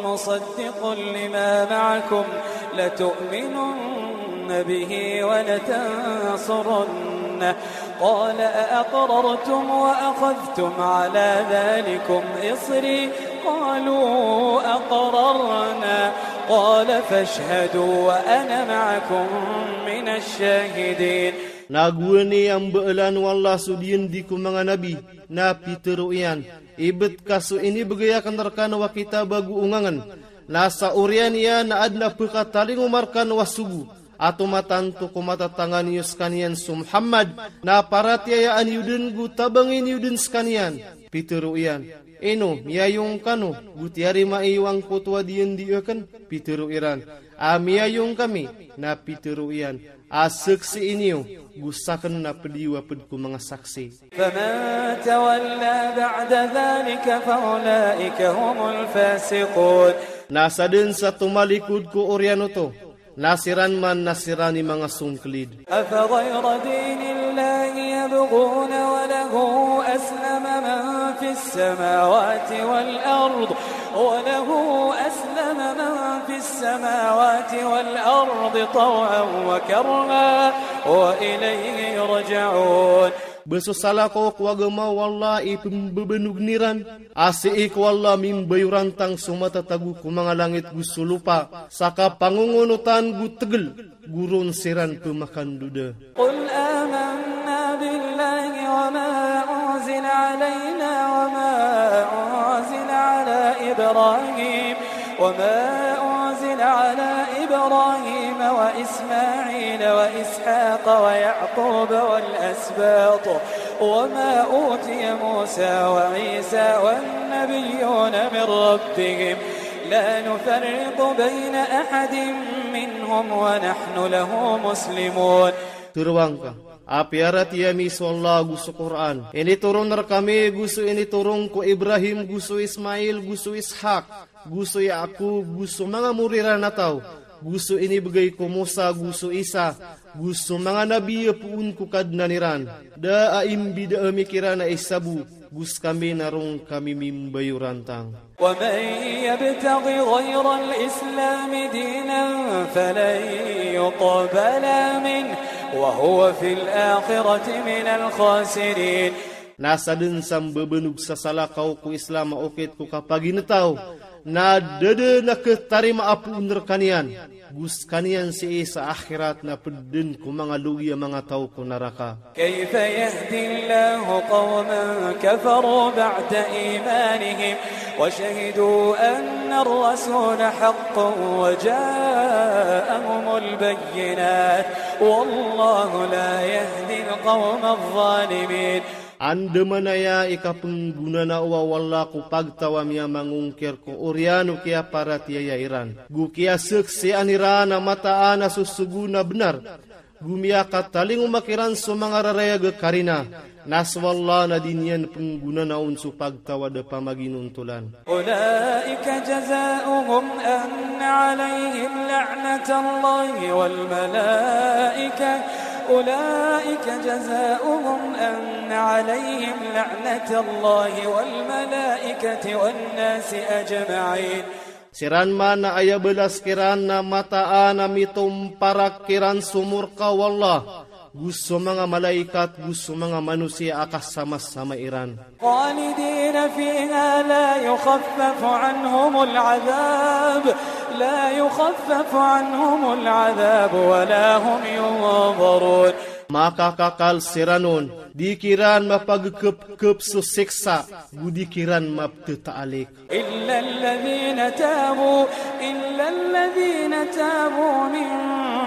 مصدق لما معكم لتؤمنن به ولتنصرنه قال أأقررتم وأخذتم على ذلكم إصري قالوا أقررنا قال فاشهدوا وأنا معكم من الشاهدين. Na gowani a mbaalan o Allah so diyandi ko manga nabi, na pitharo iyan, ibt ka so inibgay akn rkano a kitab ago ongangn, na sa oriyan iyan na adn a pkatalingoma rkano a sogo, a tomatanto ko matatangan iyo skaniyan so Muhammad, na paratiyayaan iyo dn go tabangin iyo dn skaniyan. Pitharo iyan, ino, miyayong kano, go tiyarima iyo angkoto a diyandi akn? Pitharo iran, a miyayong kami, na pitharo iyan, a saksii niyo, go sakn na pd iyo a pd ko manga saksi. فمن تولى بعد ذلك فأولئك هم الفاسقون. Na sadn sa tomalikod ko oriyan oto, na siran man na siran i manga songklid. أفغير دين الله يبغون وله أسلم من في السماوات والأرض وله أسلم من في السماوات والأرض طوعا وكرها وإليه يرجعون. Ba so salakaw ko agama o Allah i pmbabanogn iran, a sii ko Allah mimbayorantang so matatago ko manga langit go so lopa, sa kapangongonotan go tgl, go ron siran pmakandoda. قل آمنا بالله وما أنزل علينا وما أنزل على إبراهيم وما أنزل على إبراهيم وإسماعيل وإسحاق ويعقوب والأسباط وما أوتي موسى وعيسى والنبيون من ربهم لا نفرق بين أحد منهم ونحن له مسلمون. Tharoang ka, a piyaratiyaya mi so Allah go so Qur'an. Initoron rkami go so initoron ko Ibrahim, go so Ismail, go so Ishaq, go so Yaqub, go so manga mori iran a taw, go so inibgay ko Musa, go so Isa, go so manga nabi a poon ko Kadnan iran. Da a imbida ami kiran a isa bo, go skami na ron kami mimbayorantang. ومن يبتغ غير الإسلام دينا فلن يقبل منه وهو في الآخرة من الخاسرين. Na sadn sa mbabanog sa salakaw ko Islam a okit ko kapaginetaw, na da dn a khatarima a poon rkaniyan, go skaniyan sii sa akhirat na pd dn ko manga logi a manga taw ko naraka. كيف يهدي الله قوما كفروا بعد إيمانهم وشهدوا أن الرسول حق وجاءهم البينات والله لا يهدي القوم الظالمين. Andamanaya i kapnggonanao o Allah ko pagtaw a miyamangongkir ko oriyan o kiyaparatiyaya iran, go kiyasaksian iran a mataan a sosogo na bnar, go miyakatalingoma kiran so manga rarayag a karina, na so Allah na di niyan pnggonanaon so pagtaw a da pamaginontolan. أولئك جزاؤهم أن عليهم لعنة الله والملائكة، أولئك جزاؤهم أن عليهم لعنة الله والملائكة والناس أجمعين. Siran man na aya balas kiran na mataan a mitomparak kiran so morka o Allah, go so manga malaikat, go so manga manosiya a kasamasama iran. خالدين فيها لا يخفف عنهم العذاب، لا يخفف عنهم العذاب ولا هم ينظرون. Makakakal siran on, di kiran mapagkepkep so siksa, go di kiran maptetaalik. إلا الذين تابوا، إلا الذين تابوا من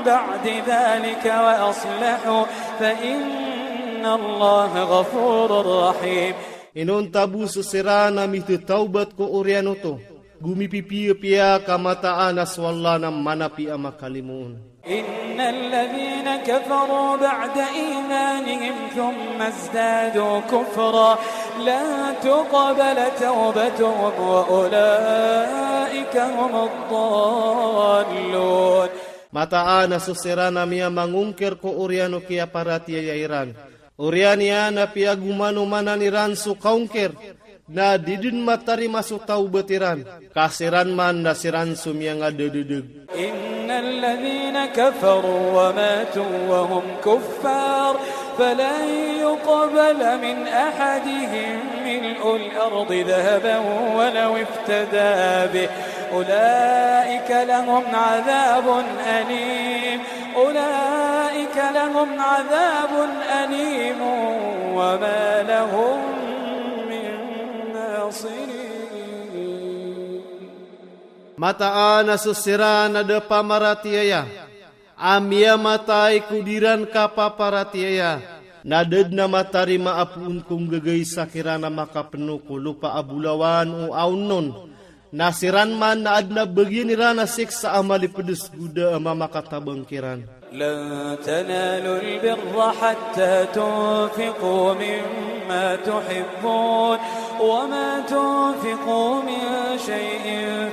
بعد ذلك وأصلحوا فإن الله غفور رحيم. Inonta bo so siran a mitetawbat ko oriyan oto, go mipipiyapiya ka mataan a so Allah na manapi a makalimoon. إن الذين كفروا بعد إيمانهم ثم ازدادوا كفرا لن تقبل توبتهم وأولئك هم الضالون. Mataan a so siran a miyamangongkir ko oriyan o kiyaparatiyaya iran, oriyan iyan a piyagomanomanan iran so kaongkir, na di dn matarima so tawbat iran, ka siran man na siran so miyangadadadeg. إن الذين كفروا وماتوا وهم كفار فلن يقبل من أحدهم ملء الأرض ذهبا ولو افتدى به أولئك لهم عذاب أليم، أولئك لهم عذاب أليم وما لهم من ناصرين. Mataan a so siran a da pamaratiyaya a miyamatay ko di ran kapaparatiyaya, na da dn a matarima a poon ko nggagay sa kiran a makapno ko lopa a bolawan o aonon, na siran man na adn a bagian iran a siksa a malipds go da a mamakatabang kiran. لن تنالوا البر حتى تنفقوا مما تحبون وما تنفقوا من شيء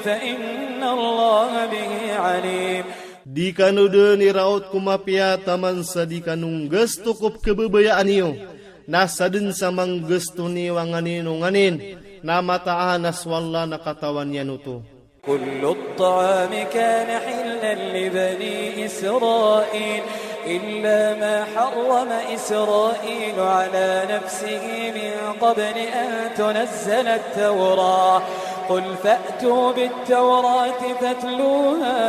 فإن الله به عليم. Di kano dn iraot ko mapiya taman sa di kano nggasto ko pkhababayaan iyo, na sadn sa manggasto niyo a nganin o nganin, na mataan a so Allah na katawan iyan oto. كل الطعام كان حلا لبني إسرائيل إلا ما حرم إسرائيل على نفسه من قبل أن تنزل التوراة قل فأتوا بالتوراة فاتلوها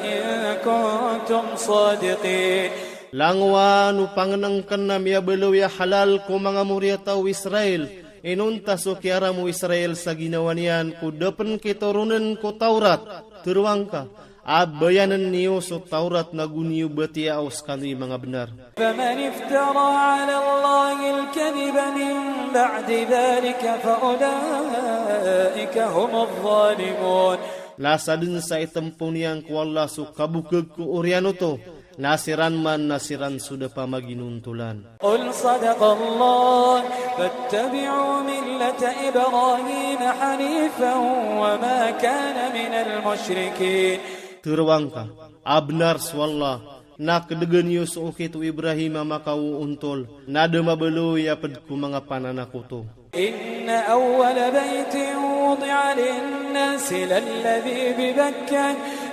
إن كنتم صادقين. Langowan o pangnngkn a miyabaloy a halal ko manga moriyataw o Israel, inonta so kiyaram o Israel sa ginawa niyan ko da pn kitoronen ko Tawrat, tharoang ka, a bayanen iyo so Tawrat na go niyo batiyaa o skano i manga bnar. فمن افترى على الله الكذب من بعد ذلك فأولئك هم الظالمون. Na sadn sa itmpo niyan ko Allah so kabokg ko oriyan oto, na siran man na siran so da pamaginontolan. قل صدق الله فاتبعوا ملة إبراهيم حنيفا وما كان من المشركين. Tharoang ka, a bnar so Allah, na kdgn iyo so okit o Ibrahim a makaoontol, na da mabaloy a pd ko manga pananakoto. إن أول بيت وضع للناس للذي ببكة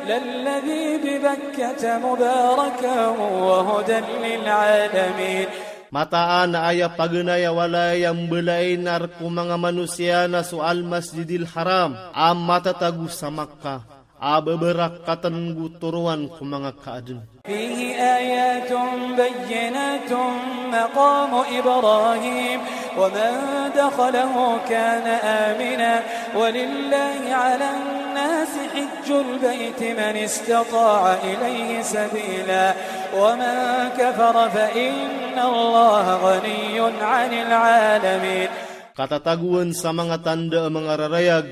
للذي ببكة مباركا وهدى للعالمين. Mataan a aya paganay a walay a mbalain a rk o manga manosiya na so Al-Masjidil Haram a matatago sa Makkah, a babarakatn go toroan ko manga kaadn. فيه آيات بينات مقام إبراهيم ومن دخله كان آمنا ولله على الناس حج البيت من استطاع إليه سبيلا ومن كفر فإن الله غني عن العالمين. Katatagoan sa manga tanda a manga rarayag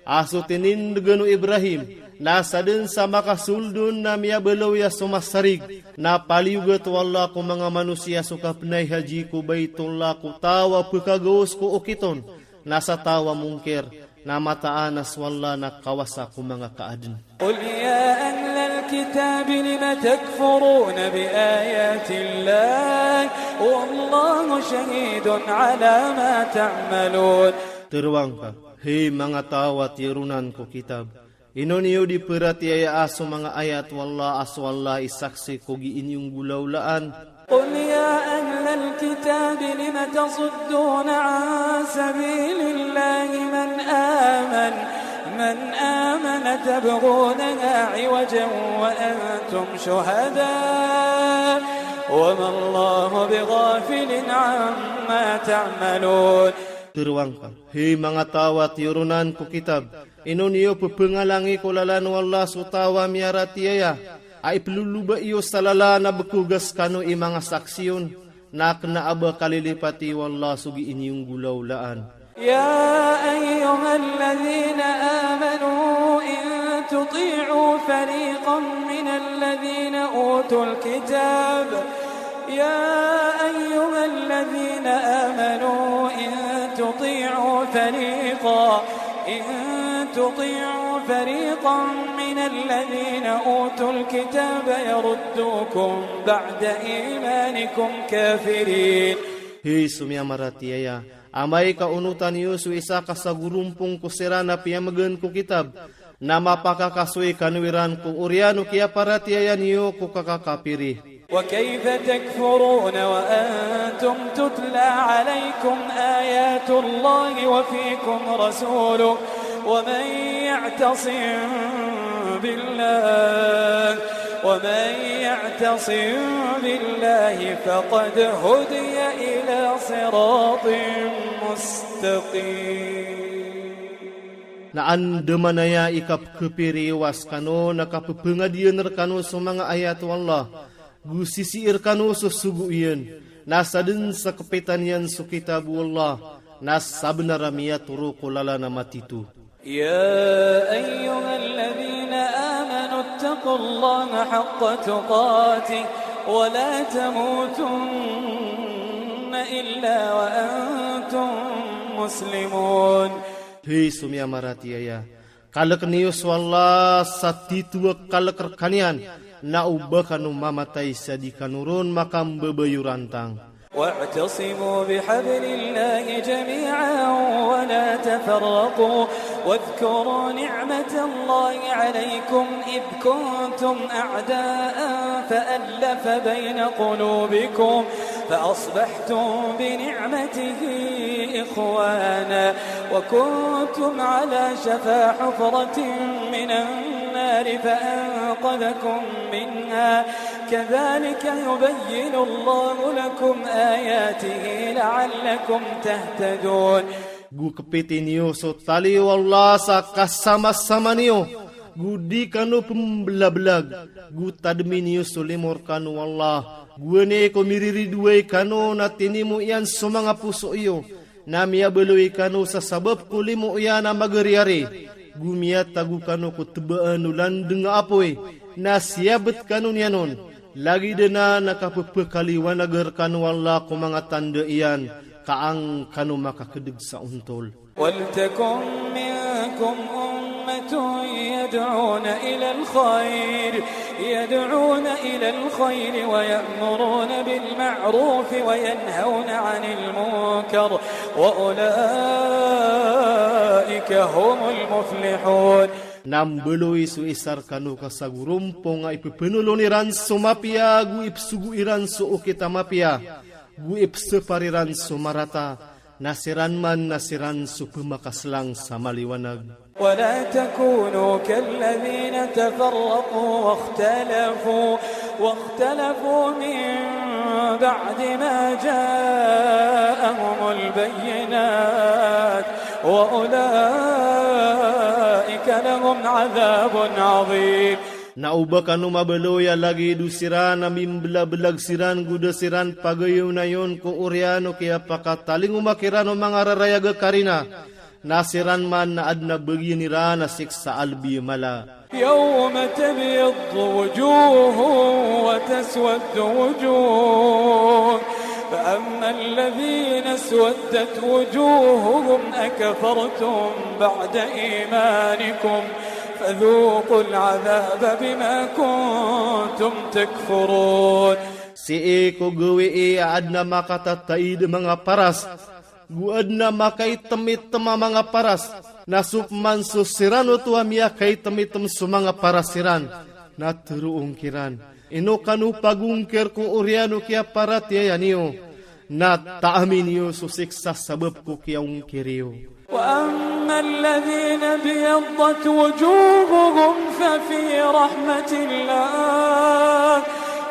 a so tinindgan o Ibrahim, na sadn sa makasold on na miyabaloy a so masarig, na paliyogat o Allah ko manga manosiya so kapnay haji ko Baitullah ko taw a pkagaos ko okit on, na sa taw a mongkir, na mataan a so Allah na kawasa ko manga kaadn. قل يا أهل الكتاب لم تكفرون بآيات الله والله شهيد على ما تعملون. Tharoang ka, hay manga taw a tiyaronan ko kitab, ino niyo di paratiyayaa so manga ayat o Allah a so Allah i saksi ko gii niyo nggolawlaan? قل يا أهل الكتاب لم تصدون عن سبيل الله من آمن، من آمن تبغونها عوجا وأنتم شهداء وما الله بغافل عما تعملون. Tharoang ka, hay manga taw a tiyaronan ko kitab, ino niyo pphanghalangi ko lalan o Allah so taw a miyaratiyaya, a iploloba iyo sa lalan a bkoga skano i manga saksi on, na kna a ba kalilipati o Allah so gii niyo nggolawlaan. يا أيها الذين آمنوا إن تطيعوا فريقا من الذين أوتوا الكتاب يا أيها الذين آمنوا إن تطيعوا فريقا، إن تطيعوا فريقا من الذين أوتوا الكتاب يردوكم بعد إيمانكم كافرين. Hay so miyamaratiyaya, amay ka onotan iyo so isa ka sagorompong ko siran a piyamgan ko kitab, na mapakakasoy kano iran ko oriyan o kiyaparatiyaya niyo ko kakakapiri. وكيف تكفرون وأنتم تتلى عليكم آيات الله وفيكم رسوله ومن يعتصم بالله، ومن يعتصم بالله فقد هدي إلى صراط مستقيم. Na andamanaya i kapkhapiri iyo a skano na kapphangadiyan rkano so manga ayat o Allah, go sisii rkano so sogo iyan, na sadn sa kpitan iyan so kitab o Allah, na sabnar a miyatoro ko lalan a matito. يا أيها الذين آمنوا اتقوا الله حق تقاته ولا تموتن إلا وأنتم مسلمون. Hay so miyamaratiyaya, kalk niyo so Allah sa tito a kalk rkaniyan, na o ba kano mamatay sa di kano ron makambabayorantang. واعتصموا بحبل الله جميعا ولا تفرقوا واذكروا نعمة الله عليكم إذ كنتم أعداء فألف بين قلوبكم فأصبحتم بنعمته إخوانا وكنتم على شفا حفرة من النار فأنقذكم منها كذلك يبين الله لكم آياته لعلكم تهتدون. Go kpiti niyo so tali o Allah sa kasamasama niyo, go di kano pmblablag, go tadmi niyo so limo rkano o Allah, go ani ko miriridoay kano na tinimo iyan so manga poso iyo, na miyabaloy kano sa sabap ko limo iyan a magariyari, go miyatago kano ko tbaan o landng a apoy, na siyabt kano niyan on, lagid anan a kappakaliwanag rkano o Allah ko manga tanda iyan, ka an kano makakdg sa ontol. ولتكن منكم أمة يدعون إلى الخير، يدعون إلى الخير ويأمرون بالمعروف وينهون عن المنكر وأولئك هم المفلحون. Na mbaloy so isa rkano ka sa gorompong a ipphnolon iran so mapiya, go ipsogo iran so okit a mapiya, go ipsapar iran so marata, na siran man na siran so pmakaslang sa maliwanag. ولا تكونوا كالذين تفرقوا واختلفوا، واختلفوا من بعد ما جاءهم البينات، وأولئك لهم عذاب عظيم. Na oba kano mabaloy a lagid o siran a mimblablag siran go da siran pagayonayon ko oriyan o kiyapakatalingoma kiran o manga rarayag a karina, na siran man na adn a bagian iran a siksa a lbi a mala. يوم تبيض وجوه وتسود وجوه، فأما الذين اسودت وجوههم أكفرتم بعد إيمانكم فذوقوا العذاب بما كنتم تكفرون. Sii ko gawii a adn a makatataid a manga paras, go adn a makaitmitim a manga paras, na so pman so siran oto a miyakaitmitim so manga paras iran, na tharoon kiran, ino kano pagongkir ko oriyan o kiyaparatiyaya niyo, na taami niyo so siksa sabap ko kiyaongkir iyo. وأما الذين ابيضت وجوههم ففي رحمة الله،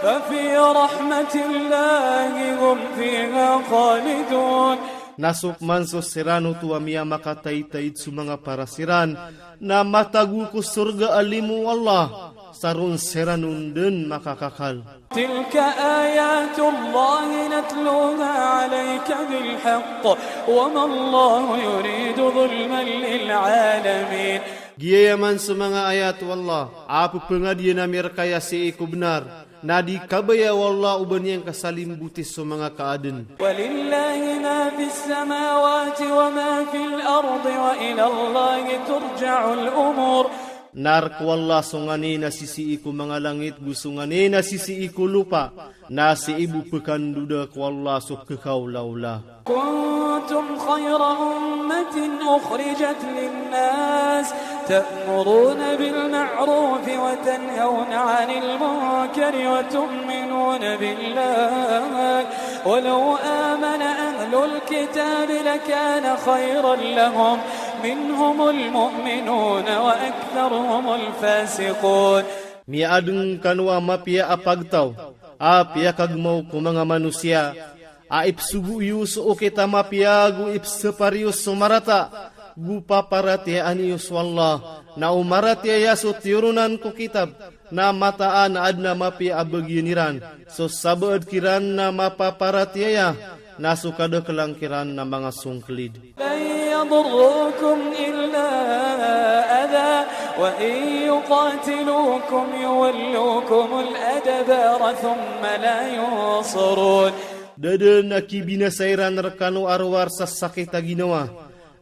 ففي رحمة الله هم فيها خالدون. Na so pman so siran oto a miyamakataitaid so manga paras iran, na matago ko sorga a limo o Allah, sa ron siran on dn makakakal. تلك آيات الله نتلوها عليك بالحق وما الله يريد ظلما للعالمين. Giyaya man so manga ayat o Allah a pphangadiyan ami rka aya sii ko bnar, na di kabaya o Allah o ba niyan kasalimboti so manga kaadn. ولله ما في السماوات وما في الأرض وإلى الله ترجع الأمور. Na rk o Allah so nganin a sisii ko manga langit go so nganin a sisii ko lopa, na sii bo pkhandoda ko Allah so khaolaola. كنتم خير أمة أخرجت للناس تأمرون بالمعروف وتنهون عن المنكر وتؤمنون بالله ولو آمن أهل الكتاب لكان خيرا لهم منهم المؤمنون وأكثرهم الفاسقون. Miyaadn kano a mapiya a pagtaw, a piyakagmaw ko manga manosiya, a ipsogo iyo so okit a mapiya go ipsapar iyo so marata, go paparatiyayaan iyo so Allah, na o maratiyaya so tiyoronan ko kitab, na mataan a adn a mapiya a bagian iran, so sabaad kiran na mapaparatiyaya, na so kadaklan kiran na manga songklid. لن يضروكم إلا أذى وإن يقاتلوكم يولوكم الأدبار ثم لا ينصرون. Da dn a kibinasa iran rkano a rowar sa sakit a ginawa,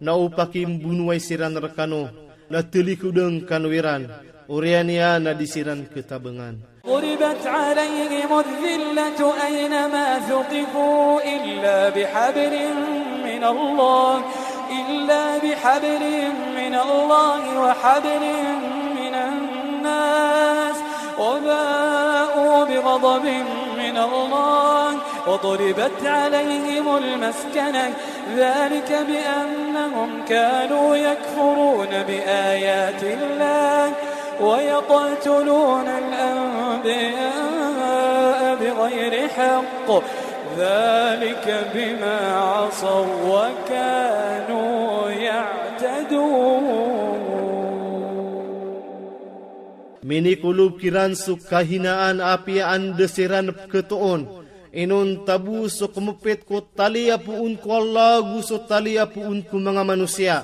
na o pakimbonowai siran rkano, na talikodan kano iran, oriyan iyan na di siran khatabangan. ضربت عليهم الذلة أينما ثقفوا إلا بحبل من الله، إلا بحبل من الله وحبل من الناس وباءوا بغضب من الله وضربت عليهم المسكنة ذلك بأنهم كانوا يكفرون بآيات الله ويقتلون الأنبياء بغير حق ذلك بما عصوا وكانوا يعتدون. Minikolob kiran so kahinaan a apiya anda siran pkhatoon, inonta bo so kmapit ko tali a poon ko Allah go so tali a poon ko manga manosiya.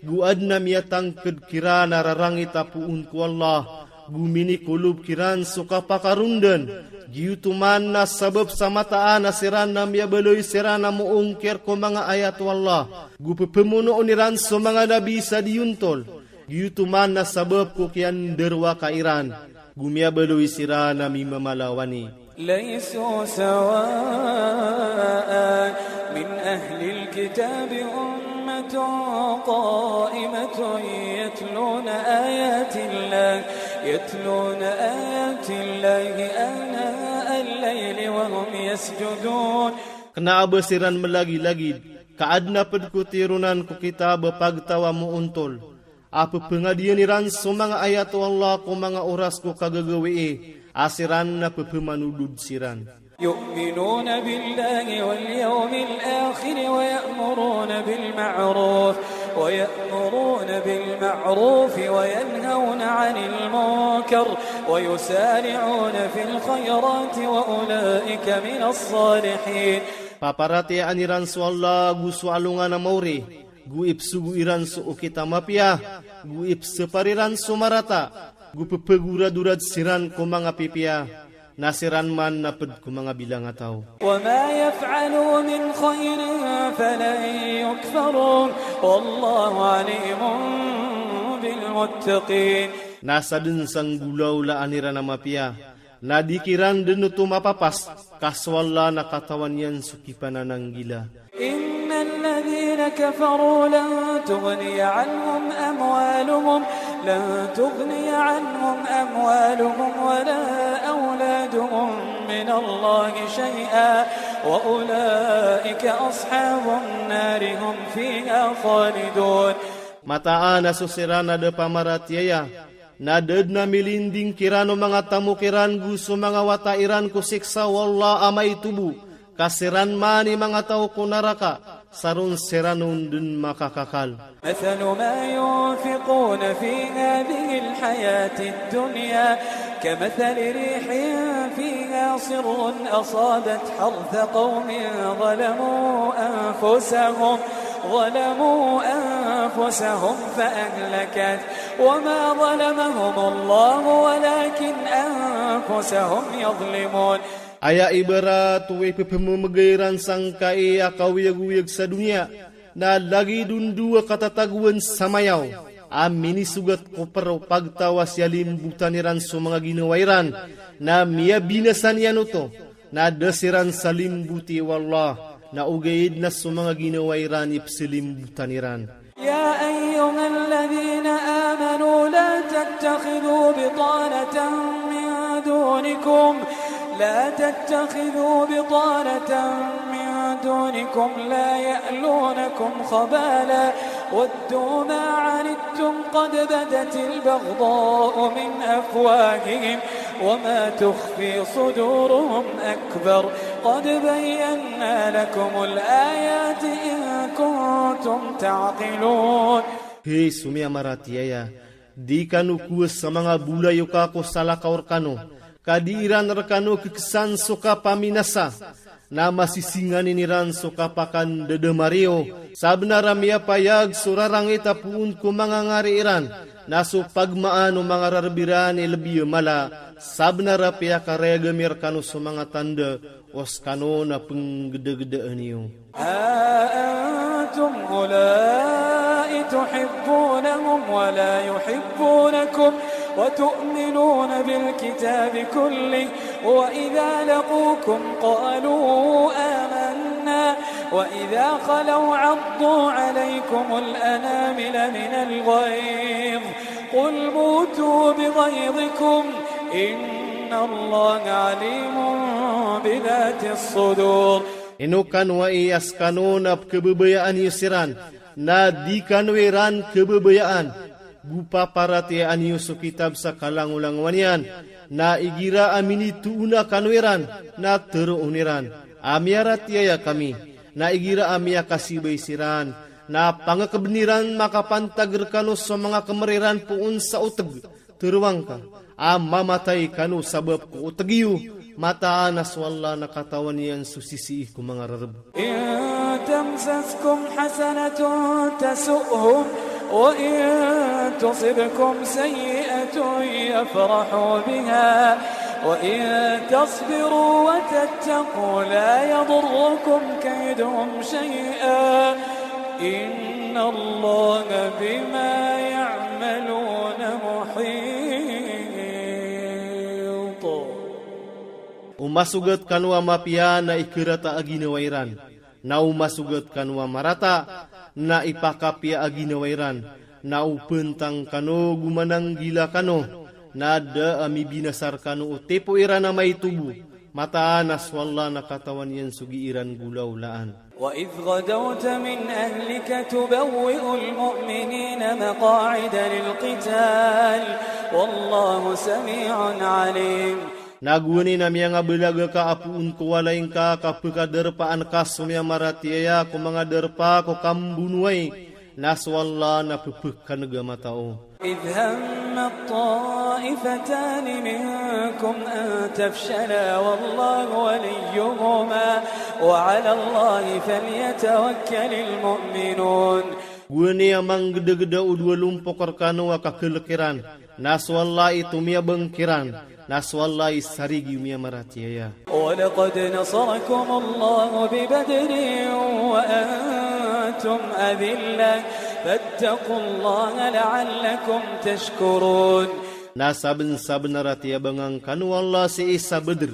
Go adn a miyatangkd kiran a rarangit a poon ko Allah, go minikolob kiran so kapakarondan. Giyoto man na sabap sa mataan a siran na miyabaloy siran a moongkir ko manga ayat o Allah, go pphamonoon iran so manga nabi sa diyontol. Giyoto man na sabap ko kiyandarowaka iran, go miyabaloy siran a mimamalawani. ليسوا سواء من أهل الكتاب أمة قائمة يتلون آيات الله، يتلون آيات الله آناء الليل وهم يسجدون. Kna a ba siran malagilagid, ka adn a pd ko tironan ko kitab a pagtaw a moontol, a pphangadiyan iran so manga ayat o Allah ko manga oras ko kagagawii, a siran na pphamanodod siran. يؤمنون بالله واليوم الآخر ويأمرون بالمعروف، ويأمرون بالمعروف وينهون عن المنكر ويسارعون في الخيرات وأولئك من الصالحين. Paparatiyayaan iran so Allah go so alongan a mawri, go ipsogo iran so okit a mapiya, go ipsapar iran so marata, go pphagoradorad siran ko manga pipiya, na siran man na pd ko manga bilangataw. وما يفعلوا من خير فلن يكفروه والله عليم بالمتقين. Na sadn sa nggolawlaan iran a mapiya, na di kiran dn oto mapapas, ka so Allah na katawan iyan so kipanananggila. إن الذين كفروا لن تغني عنهم أموالهم، لن تغني عنهم أموالهم ولا أولادهم من الله شيئا، وأولئك أصحاب النار هم فيها خالدون. Mataan a so siran a da pamaratiyaya, na da dn a milinding kiran o manga tamok iran go so manga wata iran ko siksa o Allah a maito bo, ka siran man i manga taw ko naraka, sa ron siran on dn makakakal. مثل ما ينفقون في هذه الحياة الدنيا كمثل ريح فيها صر أصابت حرث قوم ظلموا أنفسهم، ظلموا أنفسهم فأهلكته وما ظلمهم الله ولكن أنفسهم يظلمون. Aya ibarat o ipphamamgay iran sangkai a kaoyagoyag sa doniya, na lagid on dowa katatagoan sa mayaw, a minisogat ko pr o pagtaw a siyalimbotan iran so manga ginawa iran, na miyabinasa niyan oto, na da siran salimboti o Allah, na ogaid na so manga ginawa iran i psalimbota iran. يا أيها الذين آمنوا لا تتخذوا بطانة من دونكم، لا تتخذوا بطانة من دونكم لا يألونكم خبالا ودوا ما عنتم قد بدت البغضاء من أفواههم وما تخفي صدورهم أكبر قد بينا لكم الآيات إن كنتم تعقلون. Hay so miyamaratiyaya, di kano kowa sa manga bolayoka ko salakaw rkano, ka di iran rkano kksan so kapaminasa, na masisinganin iran so kapakandadamar iyo, sabnar a miyapayag so rarangit a poon ko manga ngari iran, na so pagmaan o manga rarb iran i lbi a mala, sabnar a piyakarayag ami rkano so manga tanda, o skano na pnggdagdaan iyo. ها أنتم أولئك تحبونهم ولا يحبونكم وتؤمنون بالكتاب كله وإذا لقوكم قالوا آمنا وإذا خلوا عضوا عليكم الأنامل من الغيظ قل موتوا بغيظكم إن الله عليم بذات الصدور. Ino kano ai a skano na pkhababayaan iyo siran, na di kano iran khababayaan, go paparatiyayaan iyo so kitab sa kalangolangowan iyan, na igira a minitoona kano iran, na tharoon iran a miyaratiyaya kami, na igira a miyakasibay siran, na pangakbn iran makapantag rkano so manga kmr iran poon sa otg, tharoa ngka a mamatay kano sabap ko otg iyo, mataan a so Allah na katawan iyan so sisii ko manga rarb. إن تمسسكم حسنة تسؤهم وإن تصبكم سيئة يفرحوا بها وإن تصبروا وتتقوا لا يضركم كيدهم شيئا إن الله بما يعملون محيط. O masogat kano a mapiya na ikarata a ginawa iran, Na o masogat kano a marata, na ipakapiya a ginawa iran, na o pantang kano go mananggila kano, na da a mibinasa rkano o tipo iran a maito bo, mataan a so Allah na katawan iyan so gii ran golaolaan. وإذ غدوت من أهلك تبوئ المؤمنين مقاعد للقتال والله سميع عليم. Na gowani na miyangabalag ka a poon ko walay ngka ka pkadarpaan ka so miyamaratiyaya ko manga darpa ko kambonowai, na so Allah na pphkan'g a matao. إذ همت طائفتان منكم أن تفشلا والله وليهما وعلى الله فليتوكل المؤمنون. Gowani a manggdagda o dowa lompok rkano a kaklk iran, na so Allah i tomiyabang kiran, na so Allah i sarigi o miyamaratiyaya. ولقد نصركم الله ببدر وأنتم أذلة فاتقوا الله لعلكم تشكرون. Na sabnsabnar a tiyabangan kano o Allah sii sa Badr,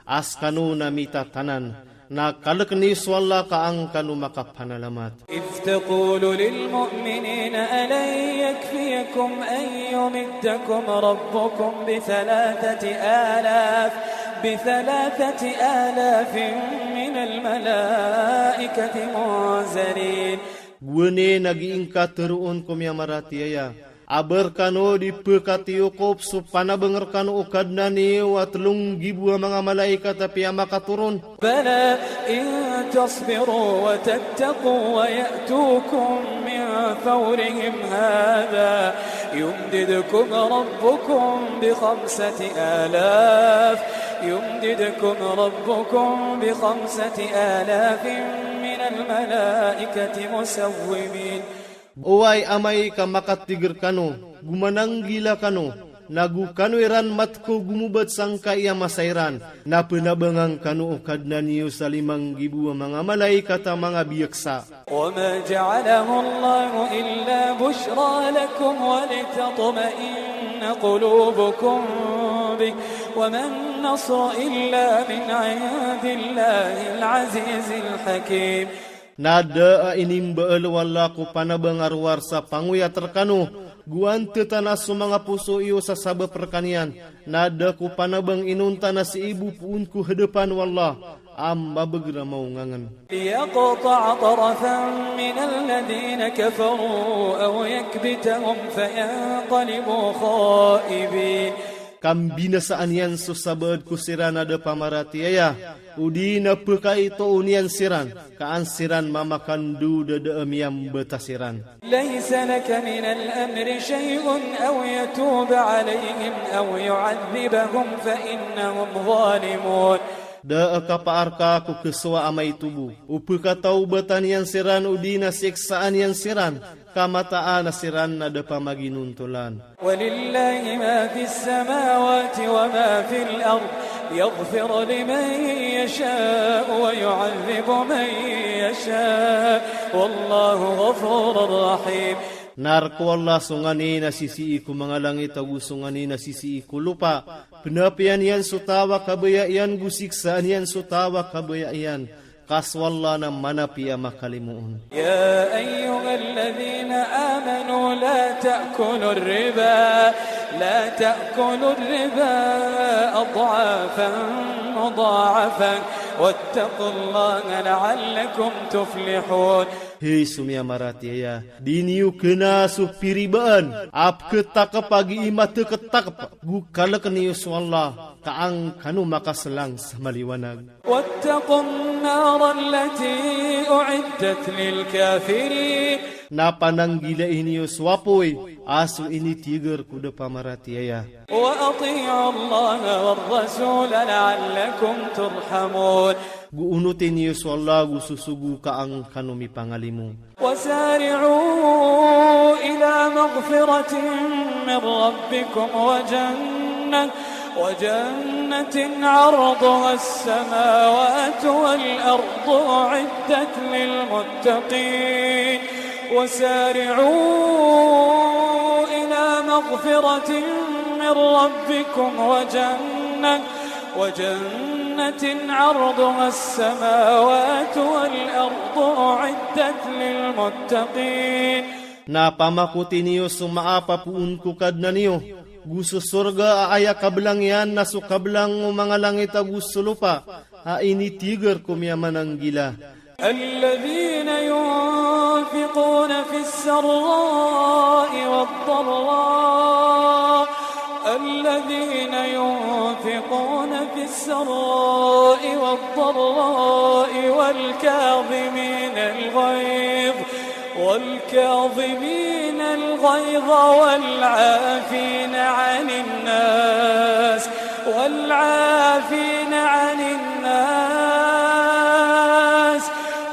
a skano na mitatanan, na kalkn iyo so Allah ka an kano makapanalamat. إذ تقول للمؤمنين ألن يكفيكم أن يمدكم ربكم بثلاثة آلاف، بثلاثة آلاف من الملائكة منزلين. Gowani na gii ngka tharoon ko miyamaratiyaya a ba rkano di pkatiyokop so panabang rkano o Kadnan iyo a tlo nggibo a manga malaikat a piyamakatoron. بلى إن تصبروا وتتقوا ويأتوكم من فورهم هذا يمددكم ربكم بخمسة آلاف، يمددكم ربكم بخمسة آلاف من الملائكة مسومين. Oway amay ka makatig rkano, go mananggila kano, na go kano iran matko gomobat sangkai a masa iran, na pnabangan kano o Kadnan iyo sa lima nggibo a manga malaikat a manga biyaksa. وما جعله الله إلا بشرى لكم ولتطمئن قلوبكم به وما النصر إلا من عند الله العزيز الحكيم. Na da a inimbaal o Allah ko panabang a rowar sa pangoyat rkano, go antatanaa so manga poso iyo sa sabap rkaniyan, na da ko panabang inonta na sii bo poon ko hadapan o Allah a mabagr a maongangn. ليقطع طرفا من الذين كفروا أو يكبتهم فينقلبوا خائبين. Ka mbinasaan iyan so sabaad ko siran a da pamaratiyaya, odi na pkaitoon iyan siran, ka an siran mamakandod a da a miyambata siran. ليس لك من الأمر شيء أو يتوب عليهم أو يعذبهم فإنهم ظالمون. Da a kapaar ka ko khasowa a maito bo o pkatawbatan iyan siran odi na siksaan iyan siran, ka mataan a siran na da pamaginontolan. ولله ما في السماوات وما في الأرض يغفر لمن يشاء ويعذب من يشاء والله غفور رحيم. Na rk o Allah so nganin a sisii ko manga langit ago so nganin a sisii ko lopa. Pnapiyan iyan so taw a kabaya iyan go siksaan iyan so taw a kabaya iyan. Ka so Allah na manapi a makalimo on. يا أيها الذين آمنوا لا تأكلوا الربا، لا تأكلوا الربا أضعافا مضاعفة واتقوا الله لعلكم تفلحون. Hay so miyamaratiyaya, di niyo kna so piribaan a pktakp a gii mataktakp, go kalkn iyo so Allah, ka an kano makaslang sa maliwanag. واتقوا النار التي أعدت للكافرين. Na pananggilai niyo so apoy a so initigar ko da pamaratiyaya. وأطيعوا الله والرسول لعلكم ترحمون. Go onoti niyo so Allah go so sogo ka an kano mipangalimo. وسارعوا إلى مغفرة من ربكم وجنة، وجنة عرضها السماوات والأرض أعدت للمتقين. وسارعوا إلى مغفرة من ربكم وجنة، وجنة عرضها السماوات والأرض أعدت للمتقين. Na pamakoti niyo so maap a poon ko Kadnan iyo, go so sorga a aya kablang iyan na so kablang o manga langit ago so lopa, a initigr ko miyamananggila. الذين ينفقون في السراء والضراء، الذين ينفقون في السراء والضراء والكاظمين الغيظ، والكاظمين الغيظ والعافين عن الناس، والعافين عن الناس،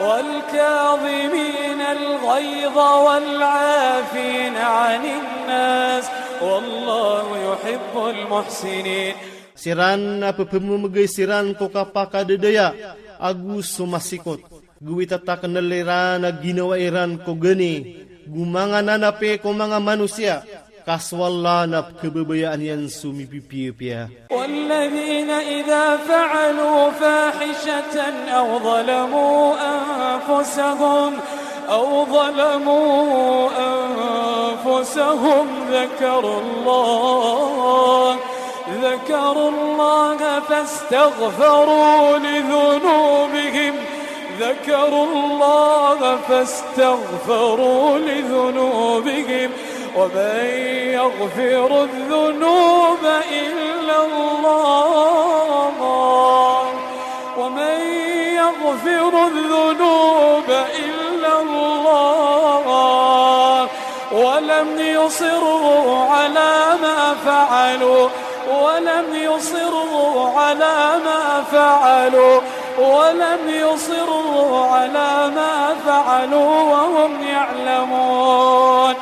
والكاظمين الغيظ والعافين عن الناس، والله يحب المحسنين. Siran na pphmemegay siran ko kapakadadaya ago so masikot. Gowit a taknl iran a ginawa iran ko gani, go manga nanapi ko manga manosiya, ka so Allah na pkhababayaan iyan so mipipiyapiya. والذين إذا فعلوا فاحشة أو ظلموا أنفسهم، أو ظلموا أنفسهم ذكروا الله، ذكروا الله فاستغفروا لذنوبهم، ذكروا الله فاستغفروا لذنوبهم، ومن يغفر الذنوب إلا الله، ومن يغفر الذنوب إلا الله، ولم يصروا على ما فعلوا، ولم يصروا على ما فعلوا، ولم يصروا على ما فعلوا وهم يعلمون.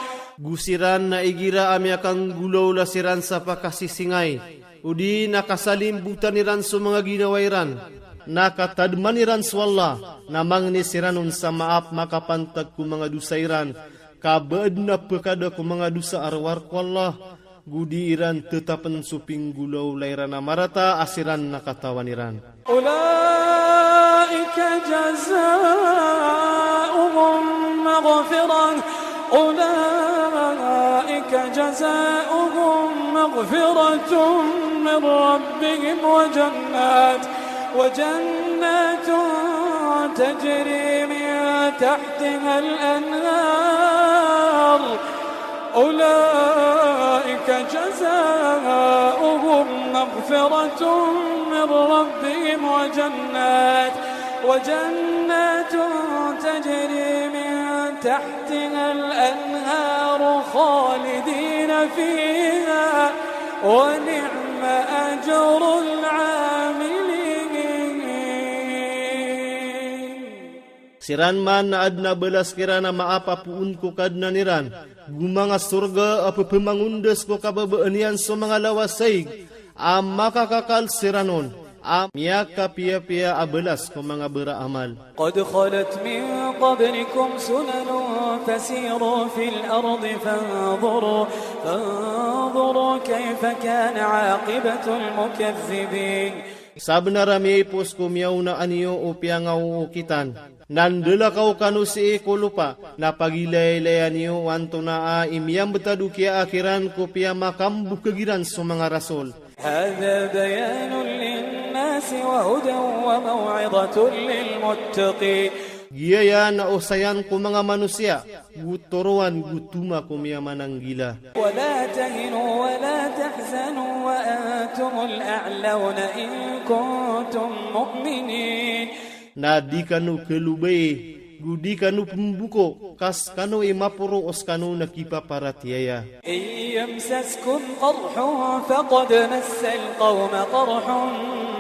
Go siran na igira a miyakanggolawla siran sa pakasisingay, odi na kasalimbotan iran so manga ginawa iran, na katadman iran so Allah, na mangni siran on sa maap makapantag ko manga dosa iran, ka ba adn a pkada ko manga dosa a rowar ko Allah, go di iran ttapn so pinggolawla iran a marata a siran na katawan iran. أولئك جزاؤهم مغفرة، أولئك جزاؤهم مغفرة من ربهم وجنات، وجنات تجري من تحتها الأنهار، أولئك جزاؤهم مغفرة من ربهم وجنات، وجنات تجري من تحتها الأنهار خالدين فيها، ونعم أجر العاملين. Siran man na adn a balas kiran a maap a poon ko Kadnan iran, go manga sorga a pphamangondas ko kababaan iyan so manga lawasaig, a makakakal siran on, a miyakapiyapiya a balas ko manga baraamal. قد خلت من قبلكم سنن فسيروا في الأرض فانظروا، فانظروا كيف كان عاقبة المكذبين. Sabnar a miyaipos ko miyaona niyo o piyangaookitan. Na ndalakaw kano sii ko lopa, na pagilaylaya niyo o antonaa i miyambtad o kiyaakhiran ko piyamakambokhag iran so manga rasol. هذا بيان للناس وهدى وموعظة للمتقين. Giyaya na osayan ko manga manosiya, go toroan go toma ko miyamananggila. ولا تهنوا ولا تحزنوا وأنتم الأعلون إن كنتم مؤمنين. Na di kano kalobayi, go di kano pmboko, ka skano i maporo o skano na kipaparatiyaya. إن يمسسكم قرح فقد مس القوم قرح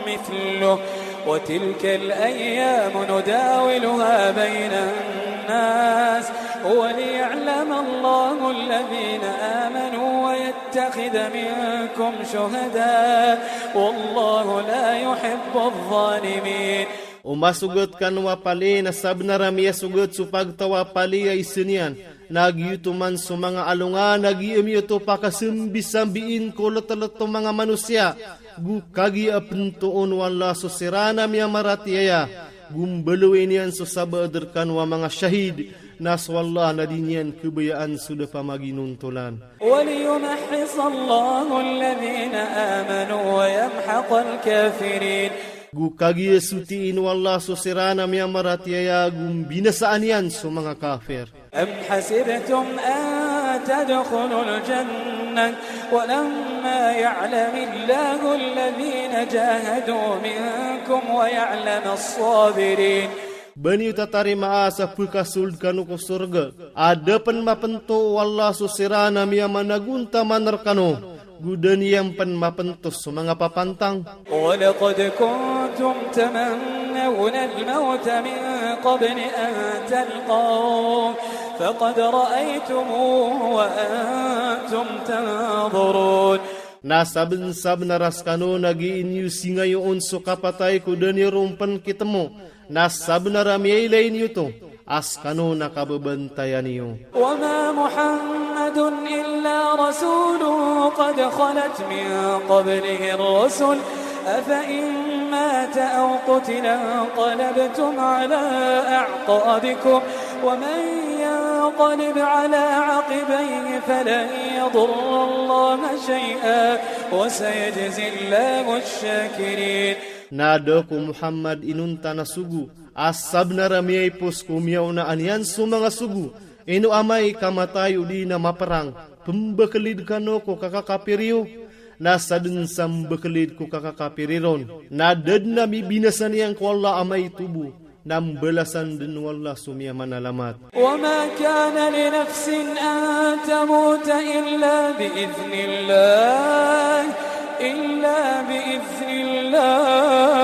مثله وتلك الأيام نداولها بين الناس وليعلم الله الذين آمنوا ويتخذ منكم شهداء والله لا يحب الظالمين. O masogat kano a pali na sabnar a miyasogat so pagtaw a pali a isa niyan, Na giyoto man so manga alongan a giyamiyoto pakasambisambiin ko letelet o manga manosiya, go kagiya pento on o Allah so siran a miyamaratiyaya, go mbaloyin iyan so sabaad rekano a manga shahid, na so Allah na di niyan kabayaan so da pamaginontolan. وليمحص الله الذين آمنوا ويمحق الكافرين. Go kagiya sotiin o Allah so siran a miyamaratiyaya, go mbinasaan iyan so manga kafir. أم حسبتم أن تدخلوا الجنة ولما يعلم الله الذين جاهدوا منكم ويعلم الصابرين. Ba niyo tatarimaa sa pekasold kano ko sorga a da pen mapento o Allah so siran a miyamanagontaman rekano, go da niyan pen mapento so manga papantang. ولقد كنتم تمنون الموت من قبل أن تلقوه فقد رأيتموه وأنتم تنظرون. Na sabensabenar a sekano na gii niyo singayoon so kapatay ko da niyo ron pen kitemo, na sabenar a miyailay niyo oto, a sekano na kabebantayan iyo. وما محمد إلا رسول قد خلت من قبله الرسل أفإن مات أو قتل انقلبتم على أعقابكم ومن ينقلب على عقبيه فلن يضر الله شيئا وسيجزي الله الشاكرين. Na da ko Muhammad inonta na sogo a sabenar a miyaipos ko miyaonaan iyan so manga sogo, ino amay ka matay odi na maperang, pembekelid kano ko kakakapir iyo, na saden sa mbekelid ko kakakapir iron, na da den a mibinasa niyan ko Allah amay tobo, na mbalasan den o Allah so miyamanalamat. وما كان لنفس أن تموت إلا بإذن الله، إلا بإذن الله،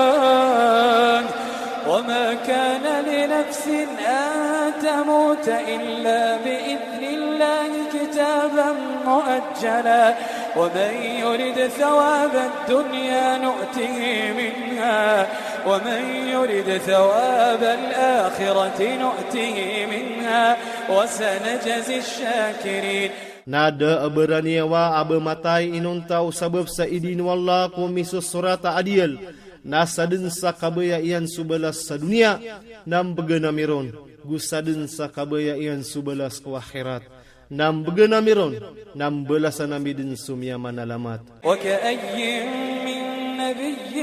وما كان لنفس أن تموت إلا بإذن الله كتابا مؤجلا، ومن يرد ثواب الدنيا نؤته منها ومن يرد ثواب الآخرة نؤته منها وسنجزي الشاكرين. Na da a baraniyawa a ba matay inonta o sabap sa idin o Allah ko misosorat a adiyal, na saden sa kabaya iyan so balas sa doniya, na mbegan ami ron, go saden sa kabaya iyan so balas ko akhirat, na mbegan ami ron, na mbalasan ami den so miyamanalamat. وكأين من نبي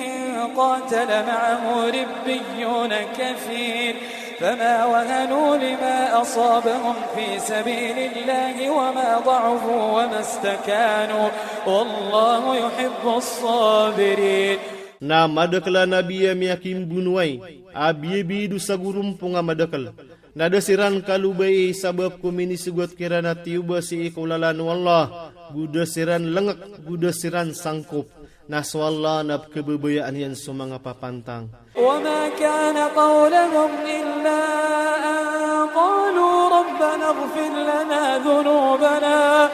قاتل معه ربيون كثير فما وهنوا لما أصابهم في سبيل الله وما ضعفوا وما استكانوا والله يحب الصابرين. Na madakel a nabi a miyakimbonoay a biyabido sa gorompong a madakel. Na da siran kalobai sabap ko minisogat kiran a tiyoba sii ko lalan o Allah, go da siran lengek, go da siran sangkop. Na so Allah na pekababayaan iyan so manga papantang. وما كان قولهم إلا أن قالوا ربنا اغفر لنا ذنوبنا،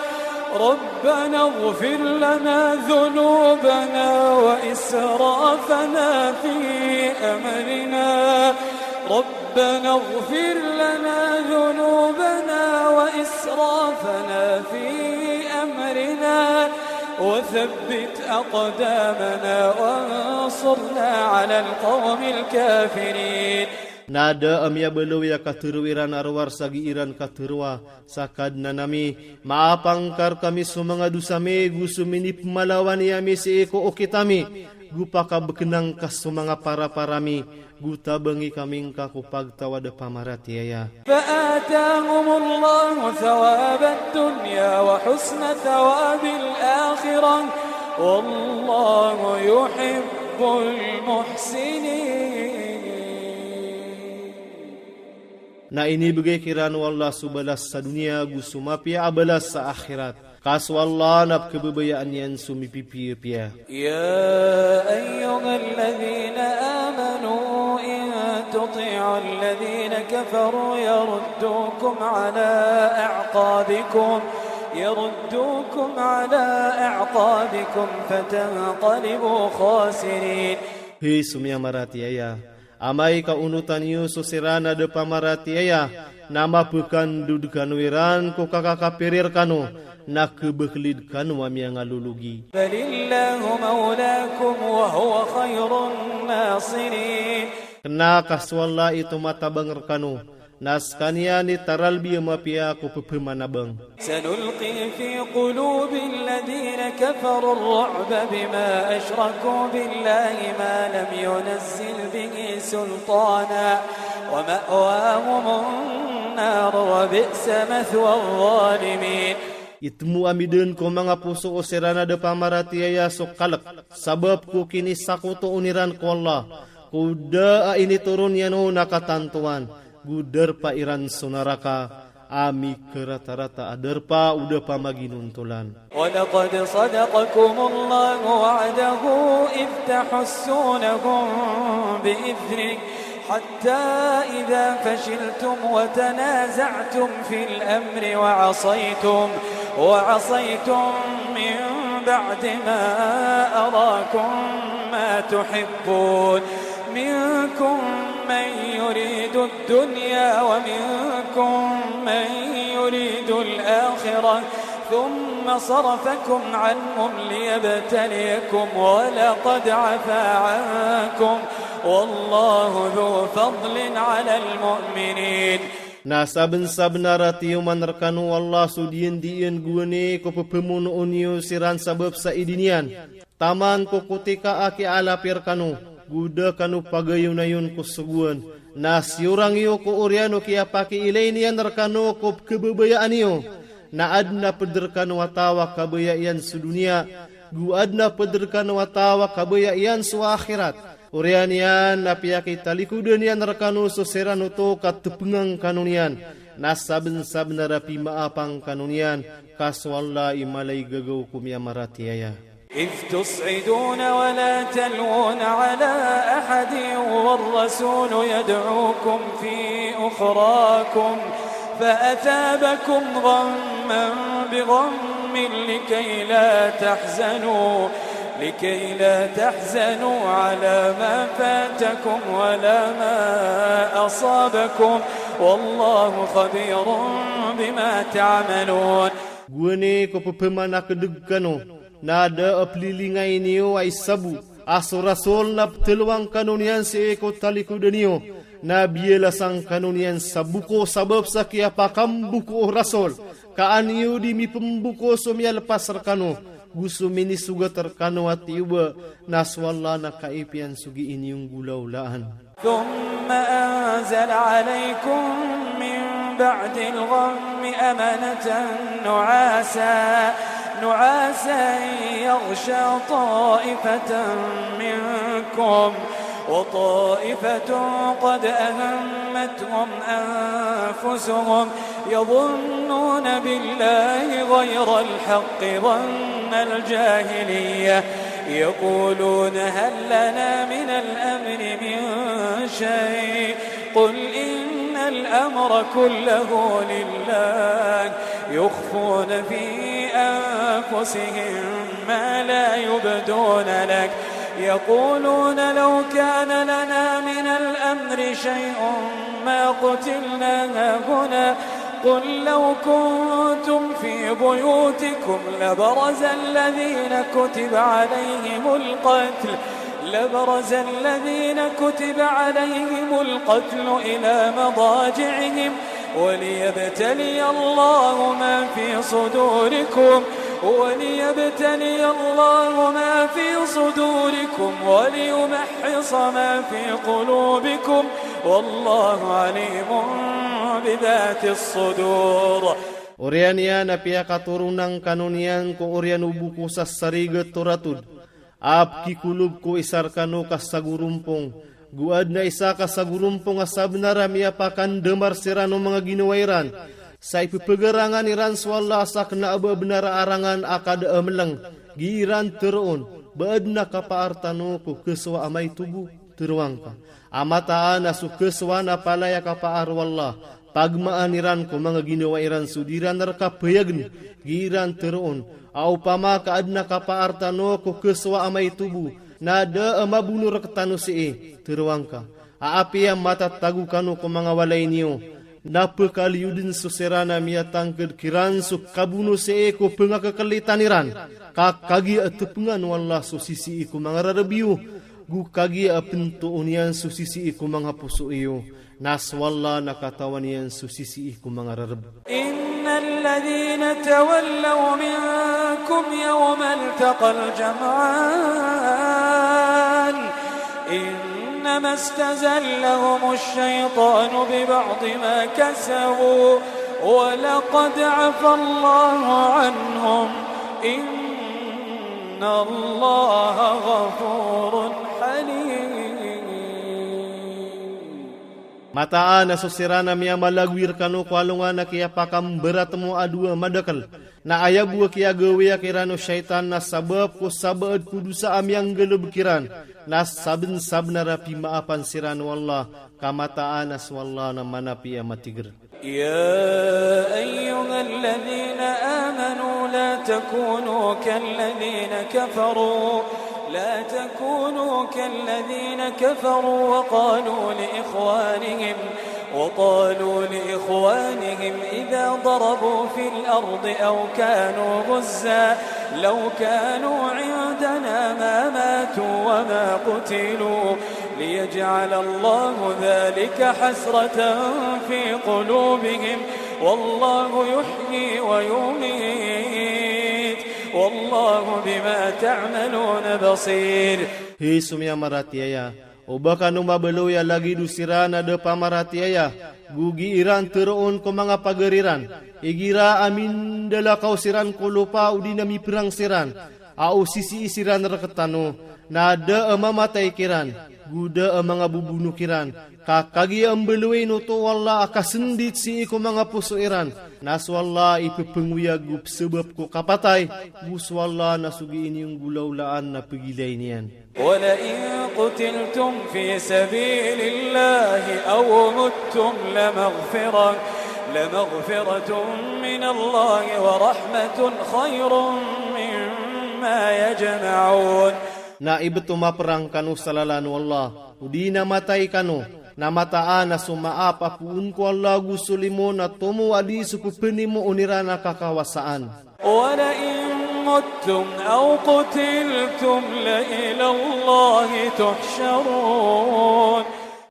ربنا اغفر لنا ذنوبنا وإسرافنا في أمرنا، ربنا اغفر لنا ذنوبنا وإسرافنا في أمرنا وثبت أقدامنا وانصرنا على القوم الكافرين. Na da a miyabaloy a katharo iran a rowar sa gii ran katharoa sa Kadnan ami, maapangkar kami so manga dosa mi, go so minipmalawani ami sii ko okit ami, go pakabekenang ka so manga parapara mi, go tabangi kami ngka ko pagtawad a pamaratiyaya. فآتاهم الله ثواب الدنيا وحسن ثواب الآخرة والله يحب المحسنين. Na inibegay kiran o Allah so balas sa doniya go so mapiya a balas sa akhirat. Ka so Allah na pekababayaan iyan so mipipiyapiya. يا أيها الذين آمنوا إن تطيعوا الذين كفروا يردوكم على أعقابكم، يردوكم على أعقابكم فتنقلبوا خاسرين. Hay so miyamaratiyaya, Amay ka onotan iyo so siran a da pamaratiyaya, na mapkandod kano iran ko kakakapiri rkano, na khabaklid kano a miyangalologi. بل الله مولاكم وهو خير الناصرين. Kna ka so Allah i tomatabang rkano, na skaniyan i taralbi a mapiya ko pphamanabang. سنلقي في قلوب الذين كفروا الرعب بما أشركوا بالله ما لم ينزل به سلطانا ومأواهم النار وبئس مثوى الظالمين. Itmo ami dn ko manga poso o siran a da pamaratiyaya so kalk, sabap ko kinisakoto on iran ko Allah, ko da a initoron iyan on a katantowan, go darpa iran so naraka a mikaratarata a darpa o da pamaginontolan. ولقد صدقكم الله وعده إذ تحسونهم بإذنه حتى إذا فشلتم وتنازعتم في الأمر وعصيتم، وعصيتم من بعد ما أراكم ما تحبون، منكم من يريد الدنيا ومنكم من يريد الآخرة، ثم صرفكم عنهم ليبتليكم، ولقد عفا عنكم، والله ذو فضل على المؤمنين. Na sabnsabnar a tiyoman rkano o Allah so diyandiyan gowani ko pphamonoon iyo siran sabap sa idi niyan. Taman ko kotika a kiyaalapi rkano, go da kano pagayonayon ko sogoan, na siyorang iyo ko oriyan o kiyapakiilay niyan rkano ko pkhababayaan iyo, na adn a pd rkano a taw a kabaya iyan so doniya, go adn a pd rkano a taw a kabaya iyan so akhirat. Oriyan iyan na piyakitalikodan iyan rkano so siran oto ka tpngan kano niyan, na sabnsabnar a pimaapang kano niyan, ka so Allah i mala i gagaw ko miyamaratiyaya. إذ تصعدون ولا تلوون على أحد والرسول يدعوكم في أخراكم فأثابكم غما بغم لكي لا تحزنوا، لكي لا تحزنوا على ما فاتكم ولا ما أصابكم، والله خبير بما تعملون. Gowani ko pphamanakdg kano, na da a plilingay niyo a isa bo a so Rasul na pthalowang kano niyan sii ko talikodan iyo, na biyalasang kano niyan sa boko sabap sa kiyapakamboko o Rasul, ka an iyo di mipmboko so miyalpas rkano, go so minisogat rkano a tiyoba, na so Allah na kaipiyan so gii niyo nggolawlaan. ثم أنزل عليكم من بعد الغم أمنة نعاسا، نعاسا يغشى طائفة منكم وطائفة قد أهمتهم أنفسهم يظنون بالله غير الحق ظن الجاهلية يقولون هل لنا من الأمر من شيء قل إن الأمر كله لله يخفون في أنفسهم ما لا يبدون لك يقولون لو كان لنا من الأمر شيء ما قتلنا هاهنا قل لو كنتم في بيوتكم لبرز الذين كتب عليهم القتل، لبرز الذين كتب عليهم القتل إلى مضاجعهم وليبتلي الله ما في صدوركم، وليبتلي الله ما في صدوركم وليمحص ما في قلوبكم، والله عليم بذات الصدور. Oriyan iyan a piyakatoronan kano niyan ko oriyan o boko sa sarigat o ratod a pkikolob ko isa rkano ka sagorompong, go adn a isa ka sagorompong a sabnar a miyapakandamar siran o manga ginawa iran, sa ipphagarangan iran so Allah a sakn a ba bnar a arangan a kada a mlng, gii ran tharoon, ba adn a kapaar tano ko khasowa a maito bo, tharoang ka a mataan a so khasowa na palaya kapaar o Allah, pagmaan iran ko manga ginawa iran so di ran rka payagn, gii ran tharoon, a opama ka adn a kapaar tano ko khasowa a maito bo, na da a mabono rktano sii, tharoang ka A apiya matatago kano ko manga walay niyo, na pkaliyo dn so siran a miyatangkd kiran so kabono sii ko pngakaklitan iran, ka kagiya tpngan o Allah so sisii ko manga rarb iyo, go kagiya pntoon iyan so sisii ko manga poso iyo, na so Allah na katawan iyan so sisii ko manga rarb. إن الذين تولوا منكم يوم التقى الجمعان إنما استزلهم الشيطان ببعض ما كسبوا ولقد عفا الله عنهم إن الله غفور حليم. Mataan a so siran a miyamalagoy rkano ko alongan a kiyapakambaratmo a dowa madakl, na aya bo a kiyagawiya kiran o shaytan na sabap ko sabaad ko dosa a miyanggalbk iran, na sabnsabnar a pimaapan siran o Allah, ka mataan a so Allah na manapi a matigr. يا أيها الذين آمنوا لا تكونوا كالذين كفروا، لا تكونوا كالذين كفروا وقالوا لإخوانهم، وقالوا لإخوانهم إذا ضربوا في الأرض أو كانوا غزا لو كانوا عندنا ما ماتوا وما قتلوا ليجعل الله ذلك حسرة في قلوبهم والله يحيي ويميت والله بما تعملون بصير. Hay so miyamaratiyaya, o ba kano mabaloy a lagid o siran a da pamaratiyaya, go gii ran tharoon ko manga pagari ran, igira a mindalakaw siran ko lopa odi na miprang siran, a o sisii siran rktano, na da a mamatay kiran, go da a manga bobono kiran, ka kagiya mbaloyin oto o Allah a kasndit sii ko manga poso iran, na so Allah i pphangoyag o psabap ko kapatay, go so Allah na so gii niyo nggolawlaan na pgilayn iyan. ولئن قتلتم في سبيل الله أو متم لمغفرة، لمغفرة من الله ورحمة خير مما يجمعون. Na ibt o maprang kano sa lalan o Allah, odi na matay kano, na mataan a so maap a poon ko Allah go so limo na tomo a di so pphanimoon iran a kakawasaan. ولئن متم أو قتلتم لإلى الله تحشرون.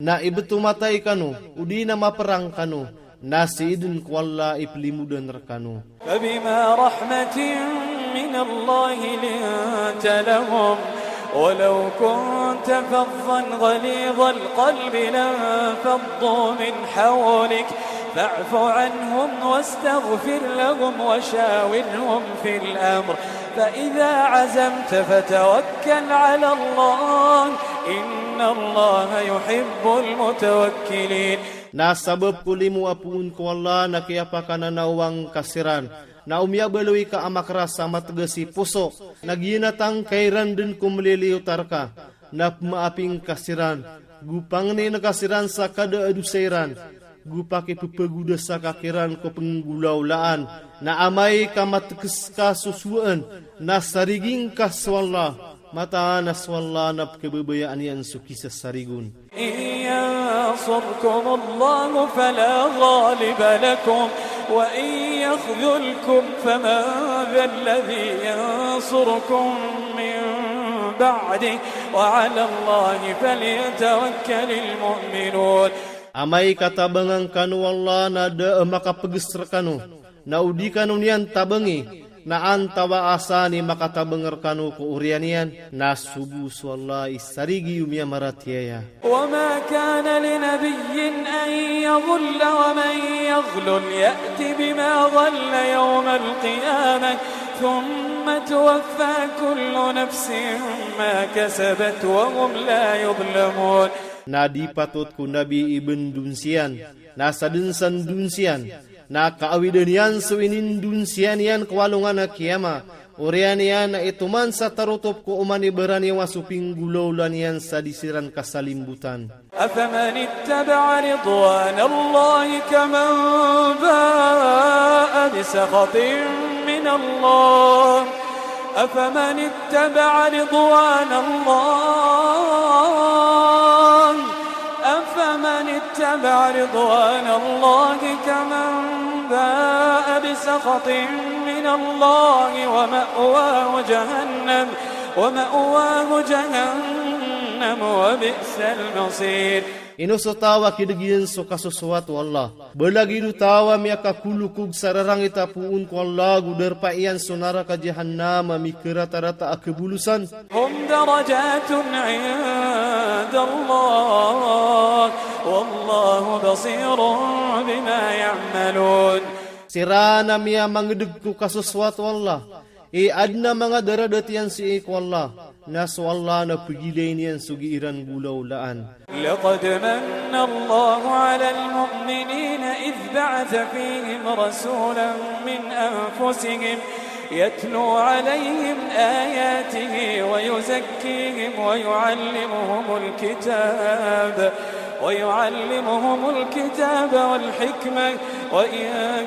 Na ibt o matay kano, odi na maprang kano, na sii dn ko Allah i plimodan rkano. فبما رحمة من الله لنت لهم ولو كنت فظا غليظ القلب لانفضوا من حولك فاعف عنهم واستغفر لهم وشاورهم في الأمر فإذا عزمت فتوكل على الله إن الله يحب المتوكلين. Na sabap ko limo a poon ko Allah na kiyapakananawang ka siran, na o miyabaloy ka a makras a matgas i poso, na giyanatang ka iran dn ko mliliyotar ka, na pmaaping ka siran, go pangnin ka siran sa kada a dosa iran, go pakippagodasa ka kiran ko pnggolawlaan, na amay ka matks ka sosowaan, na sariging ka so Allah, mataan a so Allah na pkhababayaan iyan so kisasarigon. إن ينصركم الله فلا غالب لكم وإن يخذلكم فمن ذا الذي ينصركم من بعده وعلى الله فليتوكل المؤمنون. Amay ka tabangan kano o Allah na da a makapgs rkano, na o di kano niyan tabangi, na antawaa san i makatabang rkano ko oriyan iyan, na so bo so Allah i sarigi o miyamaratiyaya. وما كان لنبي أن يغل ومن يغلل يأت بما غل يوم القيامة ثم توفى كل نفس ما كسبت وهم لا يظلمون. Na di patot ko Nabi i bndonsiyan, na sadn sa ndonsiyan, na kaawidan iyan so inindonsiyan iyan ko alongan a kiyama, oriyan iyan na itoman sa tarotop ko oman i baraniyawa so pinggolawla niyan sa di siran kasalimbotan. أفمن اتبع رضوان الله كمن باء بسخط من الله أفمن اتبع رضوان الله أف باع رضوان الله كمن باء بسخط من الله ومأواه جهنم، ومأواه جهنم وبئس المصير. Ino so taw a kideg iyan so kasosoat o Allah? Ba lagid o taw a miyakakolokog sa rarangit a poon ko Allah, go darpa iyan so naraka Jahannam a mikaratarata a kabolosan. هم درجات عند الله والله بصير بما يعملون. Siran a miyamangedeg ko kasosoat o Allah, i aden a manga daradat iyan sii ko Allah, na so Allah na pegilay niyan so gii ran golaolaan. لقد من الله على المؤمنين إذ بعث فيهم رسولا من أنفسهم يتلو عليهم آياته ويزكيهم ويعلمهم الكتاب، ويعلمهم الكتاب والحكمة وإن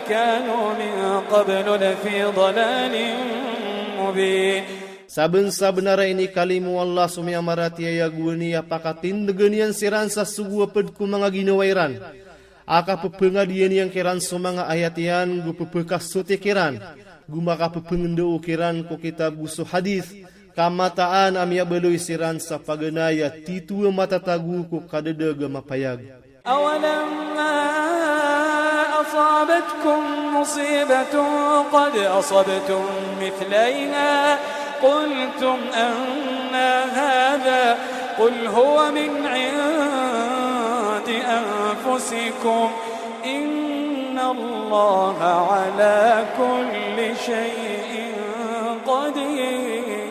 كانوا من قبل لفي ضلال مبين. Sabensabenar a inikalimo o Allah so miyamaratiyaya, go aya pakatindegen iyan siran sa sogo a ped ko manga ginawa iran a kapepengadiyan iyan kiran so manga ayat iyan, go pepekasotik iran, go makapepengendao kiran ko kitab go so hadith, ka mataan a miyabaloy siran sa paganay a titho a matatago ko kadadag a mapayag. أولما أصابتكم مصيبة قد أصبتم مثليها قلتم أنى هذا قل هو من عند أنفسكم إن الله على كل شيء قدير.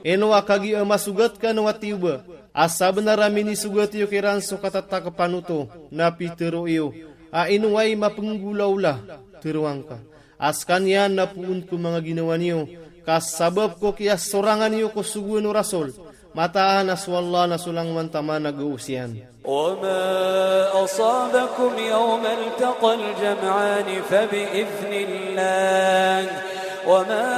Ino a kagiya masogat kano a tiyoba, a sabenar a minisogat iyo kiran so katatakepan oto, na pitero iyo a ino ay mapenggolaola, tero angka a sekaniyan na poon ko manga ginawa niyo, ka sabap ko kiyasorangan iyo ko sogoan o Rasul, mataan a so Allah na so langowan taman a gaos iyan. وما أصابكم يوم التقى الجمعان فبإذن الله، وما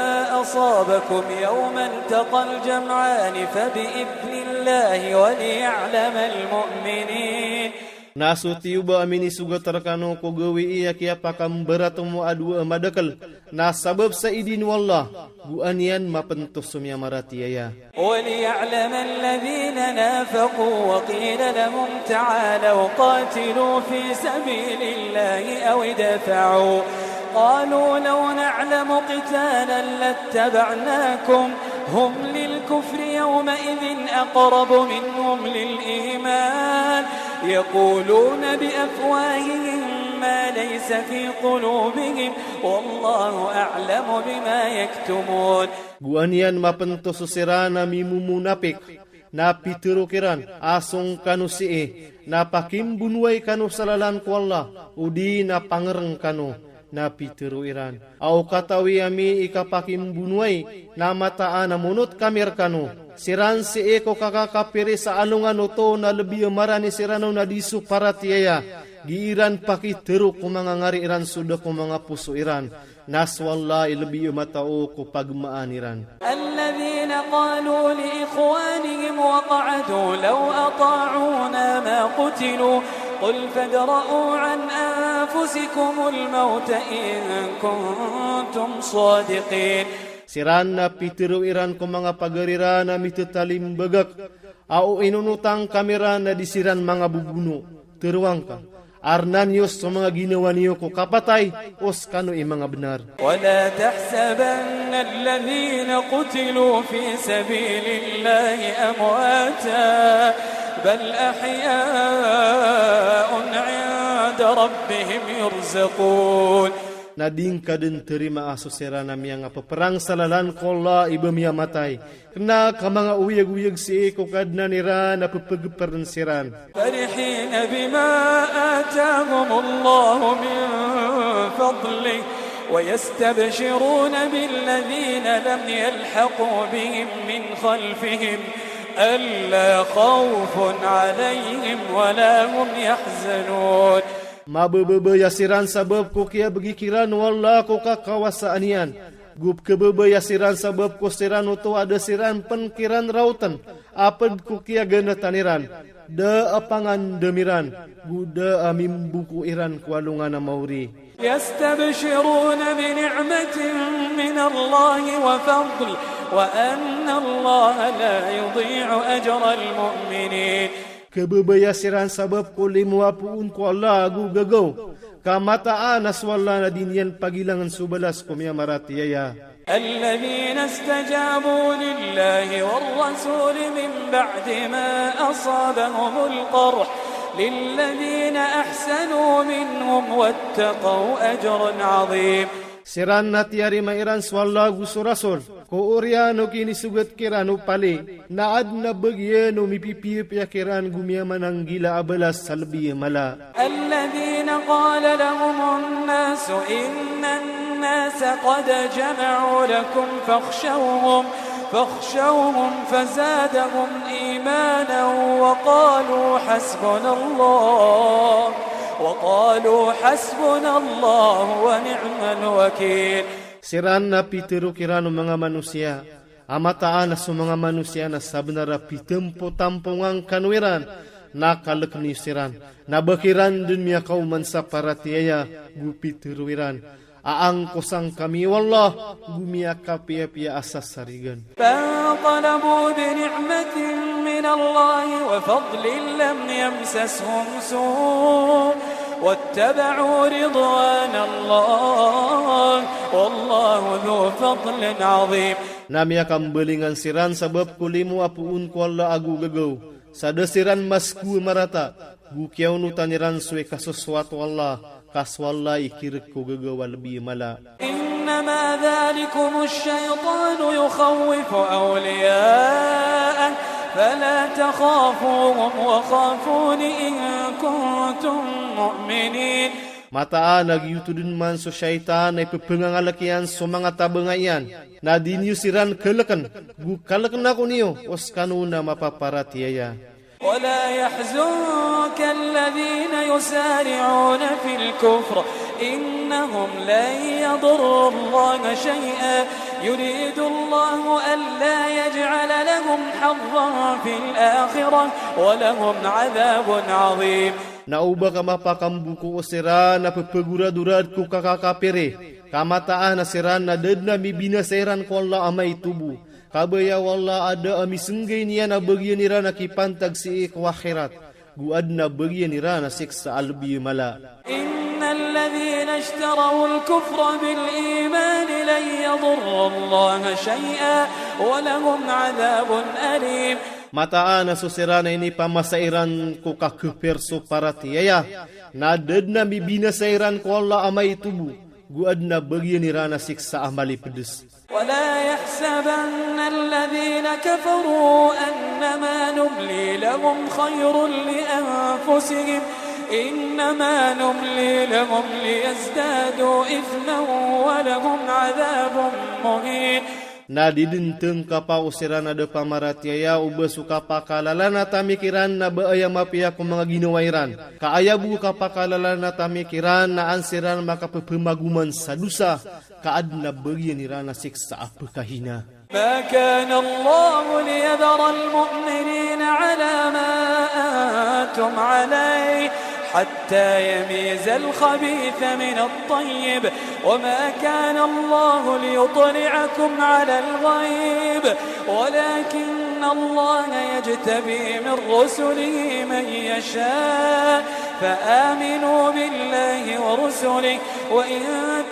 أصابكم يوم التقى الجمعان فبإذن الله وليعلم المؤمنين. Na so tiyoba a minisogat rekano ko gawii a kiyapakambaratomo a dowa a madakel, na sabap sa idin o Allah, go an iyan mapentos so miyamaratiyaya. وليعلم الذين نافقوا وقيل لهم تعالوا قاتلوا في سبيل الله أو ادفعوا قالوا لو نعلم قتالا لاتبعناكم هم للكفر يومئذ أقرب منهم للإيمان يقولون بأفواههم ما ليس في قلوبهم والله أعلم بما يكتمون. Go an iyan mapentos so siran a mimomonapik, na pitero kiran a song kano sii, na pakimbonowai kano sa lalan ko Allah, odi na pangereng kano, na pitero iran a o katawi ami i kapakimbonowai, na mataan a monot kami rekano. Siran sii ko kakakapiri sa alongan oto na lebi a marani siran on a di so paratiyaya, gii ran pakitero ko manga ngari iran so da ko manga poso iran. Na so Allah i lebi a matao ko pagemaan iran. الذين قالوا لإخوانهم وقعدوا لو أطاعونا ما قتلوا قل فادرءوا عن أنفسكم الموت إن كنتم صادقين. Siran na pitero iran ko manga pagari ran a mitetalimbagak a o inonotang kami ran a di siran manga bobono. Tero angka a renan iyo so manga ginawa niyo ko kapatay, o sekano i manga benar. ولا تحسبن الذين قتلوا في سبيل الله أمواتا بل أحياء عند ربهم يرزقون. Na di ngka den terimaa so siran a miyangapeperang sa lalan ko Allah i ba miyamatay, kena ka manga oyag-oyag sii ko Kadnan iran a pepegeperen siran. فرحين بما آتاهم الله من فضله ويستبشرون بالذين لم يلحقوا بهم من خلفهم ألا خوف عليهم ولا هم يحزنون. Mabebebaya siran sabap ko kiyabegi kiran o Allah ko kakawasaan iyan. Go pekebebaya siran sabap ko siran oto a da siran pen kiran raoten A pd ko kiyaganatan iran, da a pangandam iran, go da a mimboko iran ko alongan a maori. يستبشرون بنعمة من الله وفضل وأن الله لا يضيع أجر المؤمنين. Khababaya siran sabap ko limo a poon ko Allah ago gagaw, ka mataan a so Allah na di niyan pagilangn so balas ko miyamaratiyaya. الذين استجابوا لله والرسول من بعد ما أصابهم القرح للذين أحسنوا منهم واتقوا أجر عظيم. Siran na tiyarima iran so Allah ago so Rasul ko oriyan o kinisogat kiran o pali, na adn a bagian o mipipiyapiya kiran go miyamananggila a balas sa lbi a mala. الذين قال لهم الناس إن الناس قد جمعوا لكم فاخشوهم، فاخشوهم فزادهم إيمانا وقالوا حسبنا الله، وقالوا حسبنا الله ونعم الوكيل. Siran na pitharo kiran o manga manosiya a mataan a so manga manosiya na sabnar a pithimpotampongan kano iran, na kalkn iyo siran, na ba kiran dn miyakaoman sa paratiyaya, go pitharo iran a angkosang kami o Allah go miyakapiyapiya a sasarigan. فانقلبوا بنعمة من الله وفضل لم يمسسهم سوء واتبعوا رضوان الله والله ذو فضل عظيم. Na miyakambalingan siran sabap ko limo a poon ko Allah ago gagaw, sa da siran masko a marata, go kiyaonotan iran so ikasosoat o Allah, ka so Allah i kirk ko gagaw a lbi a mala. إنما ذلكم الشيطان يخوف أولياءه فلا تخافوهم وخافون إن كنتم مؤمنين. Mataan a giyoto dn man so shaytan a ippangangalk iyan so manga tabanga iyan, na di niyo siran kalkn, go kalkn ako niyo o skano na mapaparatiyaya. ولا يحزنك الذين يسارعون في الكفر إنهم لن يضروا الله شيئا يريد الله ألا يجعل لهم حظا في الآخرة ولهم عذاب عظيم. Na oba ka mapakamboko o siran a pphagoradorad ko kakakapiri, ka mataan a siran na da dn a mibinasa iran ko Allah a maito bo. Kabaya o Allah a da a misnggay niyan a bagian iran a kipantag sii ko akhirat, go adn a bagian iran a siksa a lbi a mala. إن الذين اشتروا الكفر بالإيمان لن يضروا الله شيئا ولهم عذاب أليم. Mataan a so siran a inipamasa iran ko kakapir so paratiyaya, na da dn a mibinasa iran ko Allah a maito bo, go adn a bagian iran a siksa a malipds. ولا يحسبن الذين كفروا أنما نملي لهم خير لأنفسهم إنما نملي لهم ليزدادوا إثما ولهم عذاب مهين. Na di dn tngkapa o siran a da pamaratiyaya o ba so kapakalalan a tamik iran na ba aya mapiya ko manga ginawa iran. Ka aya bo kapakalalan a tamik iran na an siran makapphagoman sa dosa, ka adn a bagian iran a siksa a pkhahina. ما كان الله ليذر المؤمنين على ما أنتم عليه حتى يميز الخبيث من الطيب وما كان الله ليطلعكم على الغيب ولكن الله يجتبي من رسله من يشاء فآمنوا بالله ورسله وإن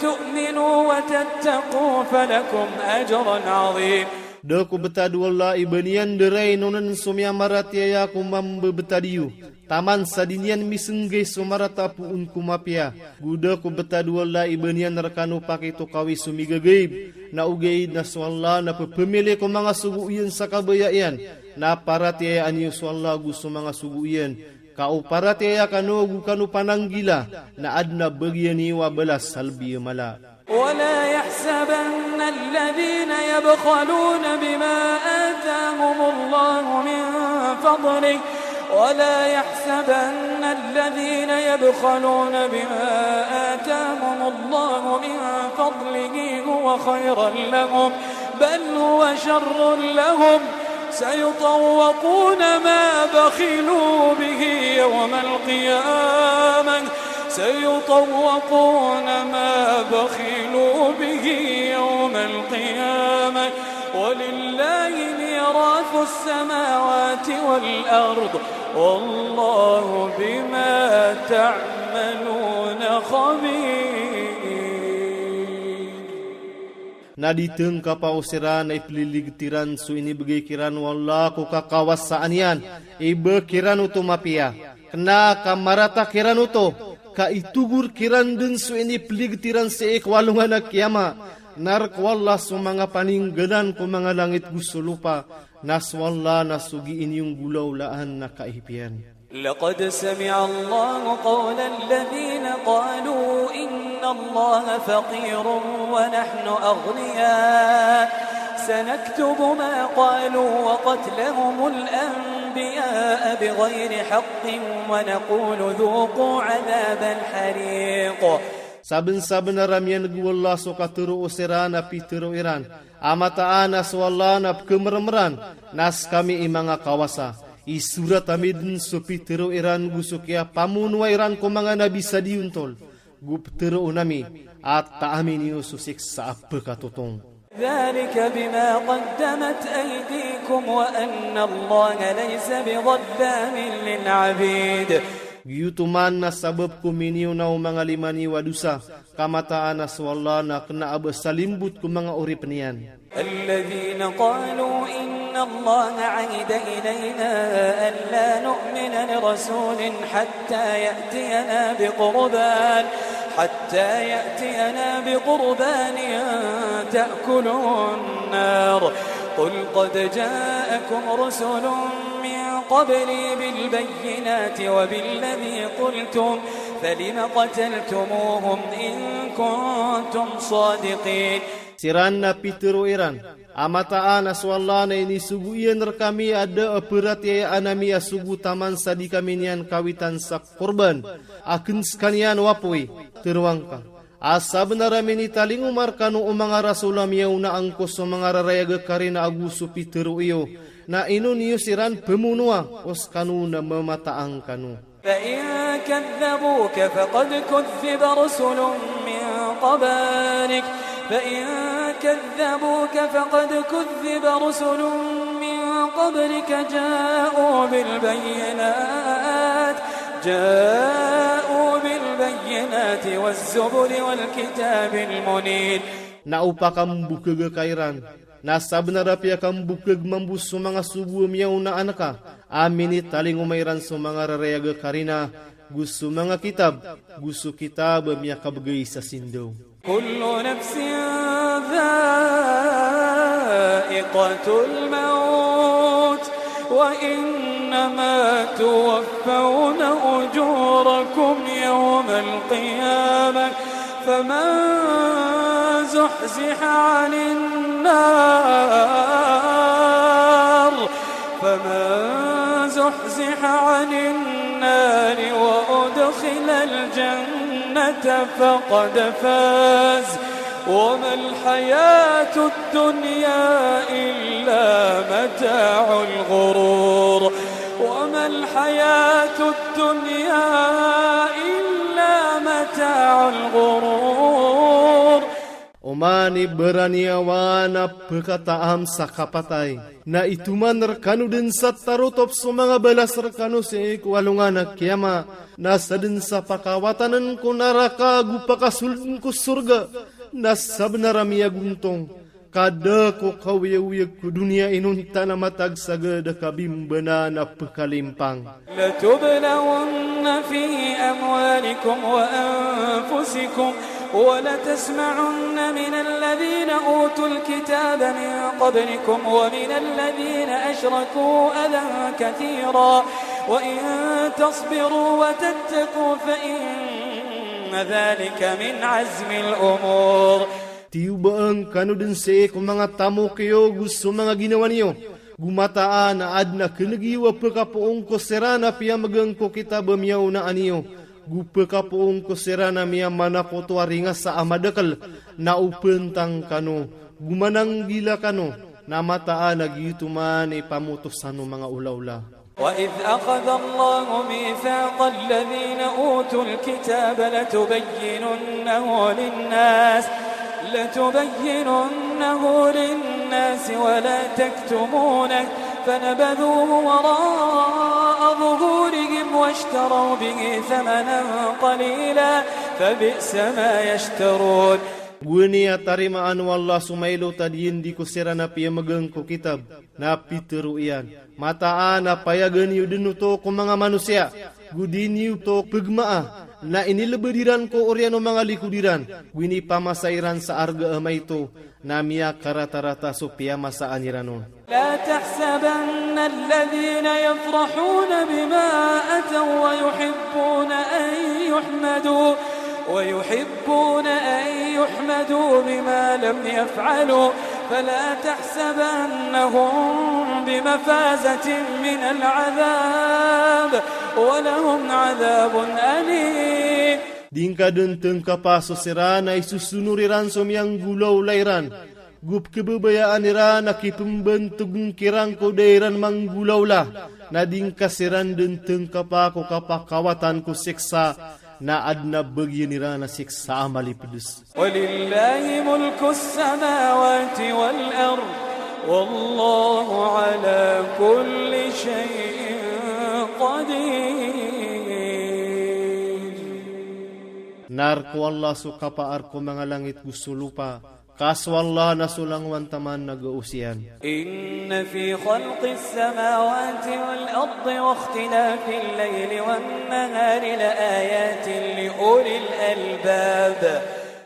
تؤمنوا وتتقوا فلكم أجر عظيم. Da ko btad o Allah i ba niyan da rai nonn so miyamaratiyaya ko mambabtad iyo, taman sa di niyan misnggay so marata a poon ko mapiya. Go da ko btad o Allah i ba niyan rkano pakitokawi so migagaib, na ogaid na so Allah na pphamili ko manga sogo iyan sa kabaya iyan, na paratiyayaan iyo so Allah go so manga sogo iyan. Ka o paratiyaya kano go kano pananggila, na adn a bagian iyo a balas sa lbi a mala. ولا يحسبن الذين يبخلون بما آتاهم الله من فضله، ولا يحسبن الذين يبخلون بما آتاهم الله من فضله هو خيرا لهم، بل هو شر لهم، سيطوقون ما بخلوا به يوم القيامة، سيطوقون ما بخلوا به يوم القيامة، ولله ميراث السماوات والأرض، والله بما تعملون خبير. Na di tngkapa o siran a ipliligtiran so inibgay kiran o Allah ko kakawasaan iyan, iba kiran oto mapiya. Kna ka marata kiran oto, ka itogo rkiran dn so inipligtiran sii ko alongan a kiyama. Na rk o Allah so manga paninggalan ko manga langit go so lopa, na so Allah na so gii niyo nggolawlaan na kaipiyan. لقد سمع الله قول الذين قالوا إن الله فقير ونحن أغنياء، سنكتب ما قالوا وقتلهم الأنبياء بغير حق ونقول ذوقوا عذاب الحريق. Sabnsabnar a miyan'g o Allah so katharo o siran a pitharo iran a mataan a so Allah na pkhamrmran, na skami i manga kawasa. Isorat ami dn so pitharo iran go so kiyapamonoa iran ko manga nabi sa diyontol. Go ptharoon ami a taami niyo so siksa a pkhatotong. ذلك بما قدمت أيديكم وأن الله ليس بظلام للعبيد. Giyoto man na sabap ko miniyonaw o manga lima niyo a dosa, ka mataan a so Allah na kna a ba salimbot ko manga oripn iyan. الذين قالوا إن الله عهد إلينا ألا نؤمن لرسول حتى يأتينا بقربان، حتى يأتينا بقربان تأكله النار. قل قد جاءكم رسل من قبلي بالبينات وبالذي قلتم فلم قتلتموهم إن كنتم صادقين. Siran na pitharo iran a mataan a so Allah na inisogo iyan rkami a da a pharatiyayaan ami a sogo taman sa di kami niyan kawitan sa korban, aken skaniyan o apoy. Tharoang ka a sabnar a minitalingoma rkano o manga rasul a miyaona angko so manga rarayag a karina ago so pitharo iyo, na ino niyo siran phamonoa, o skano na mamataang kano. فإن كذبوك فقد كذب رسل من قبلك، فإن كذبوك فقد كذب رسل من قبلك جاءوا بالبينات، جاءوا بالبينات والزبر والكتاب المنير. Na o pakambokhaga ka iran, na sabnar a piyakambokhag mambo so manga sogo a miyaonaan ka, a minitalingoma iran so manga rarayag a karina, go so manga kitab, go so kitab a miyakabgay sa sindaw. كل نفس ذائقة الموت وإنما توفون أجوركم يوم القيامة فمن زحزح عن النار، فمن زحزح عن النار وأدخل الجنة فقد فاز، وما الحياة الدنيا إلا متاع الغرور، وما الحياة الدنيا إلا متاع الغرور. Oman i baraniyawa na pkhataam sa kapatay, na itoman rkano dn sa tarotop so manga balas rkano sii ko alongan a kiyama, na sadn sa pakawatanan ko naraka go pakasoldn ko sorga, na sabnar a miyagontong. Ka da ko kaoyagoyag ko doniya inonta na matag sa gada kabimbana na pkhalimpang. لتبلون في أموالكم وأنفسكم ولتسمعن من الذين أوتوا الكتاب من قبلكم ومن الذين أشركوا أذى كثيرا وإن تصبروا وتتقوا فإن ذلك من عزم الأمور. Tiyobaan kano dn sii ko manga tamok iyo go so manga ginawa niyo, go mataan a adn a kneg iyo a pkapoon ko siran a piyamgang ko kitab a miyaonaan iyo, go pkapoon ko siran a miyamanakoto a ringasa a madakl, na o pantang kano, go mananggila kano, Na mataan a giyoto man i pamotosan o manga olaola. وإذ أخذ الله ميثاق الذين أوتوا الكتاب لتبيننه للناس، لتبيننه للناس ولا تكتمونه، فنبذوه وراء ظهورهم واشتروا به ثمنا قليلا، فبئس ما يشترون. Gowani a tarimaan o Allah so mailot a diyandi ko siran a piyamagaan ko kitab, na pitharo iyan: Mataan a payagan iyo dn oto ko manga manosiya, go di niyo oto pgmaa, na inilbd iran ko oriyan o manga likod iran, go inipamasa iran sa arga a maito, na miyakaratarata so piyamasaan iran on. لا تحسبن الذين يفرحون بما أتوا ويحبون أن يحمدوا، ويحبون أن يحمدوا بما لم يفعلوا، فلا تحسبنهم بمفازة من العذاب، ولهم عذاب أليم. Di ngka dn tngkapa so siran a isosonor iran so miyanggolaola iran, go pkhababayaan iran a kipmbantogn kiran ko da iran manggolaola, na di ngka siran dn tngkapa ko kapakawatan ko siksa, na adn a bagian iran a siksa a malipds. ولله ملك السماوات والأرض، والله على كل شيء قدير. Na rk o Allah so kapaar ko manga langit go so lopa, ka so Allah na so langowan taman na gaos iyan. إن في خلق السماوات والأرض واختلاف الليل والنهار لآيات لأولي الألباب.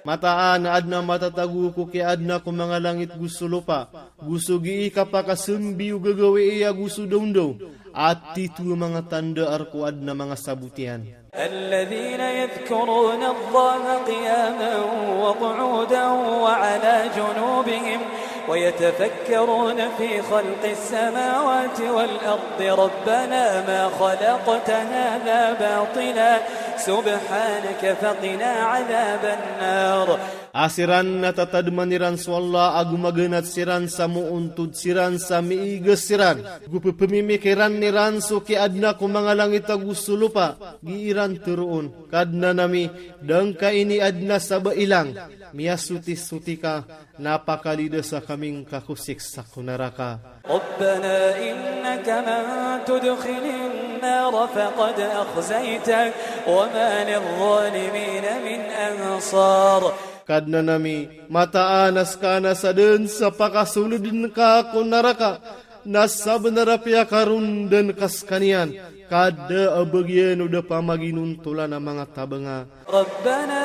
Mataan a adn a matatago ko kiyaadna ko manga langit go so lopa, go so gii kapakasambi o gagawii ago so dawndaw, a tito a manga tanda a rk o adn a manga sabot iyan. الذين يذكرون الله قياما وقعودا وعلى جنوبهم ويتفكرون في خلق السماوات والأرض ربنا ما خلقت هذا باطلا سبحانك فقنا عذاب النار. A siran na tatadman iran so Allah ago maganat siran sa moontod siran sa miigas siran, go pphamimikiran iran so kiyaadna ko manga langit ago so lopa, gii iran tharoon: Kadnan ami, da ngka ini adn a sabailang, miyasotisoti ka, na pakalidasa kami ngka ko siksa ko naraka. ربنا إنك من تدخل النار فقد أخزيته وما للظالمين من أنصار. Kadnan ami, mataan a ska na sadn sa pakasolodn ka ko naraka, na sabnar a piyakarondan ka skaniyan, ka da a bagian o da pamaginontolan a manga tabanga. ربنا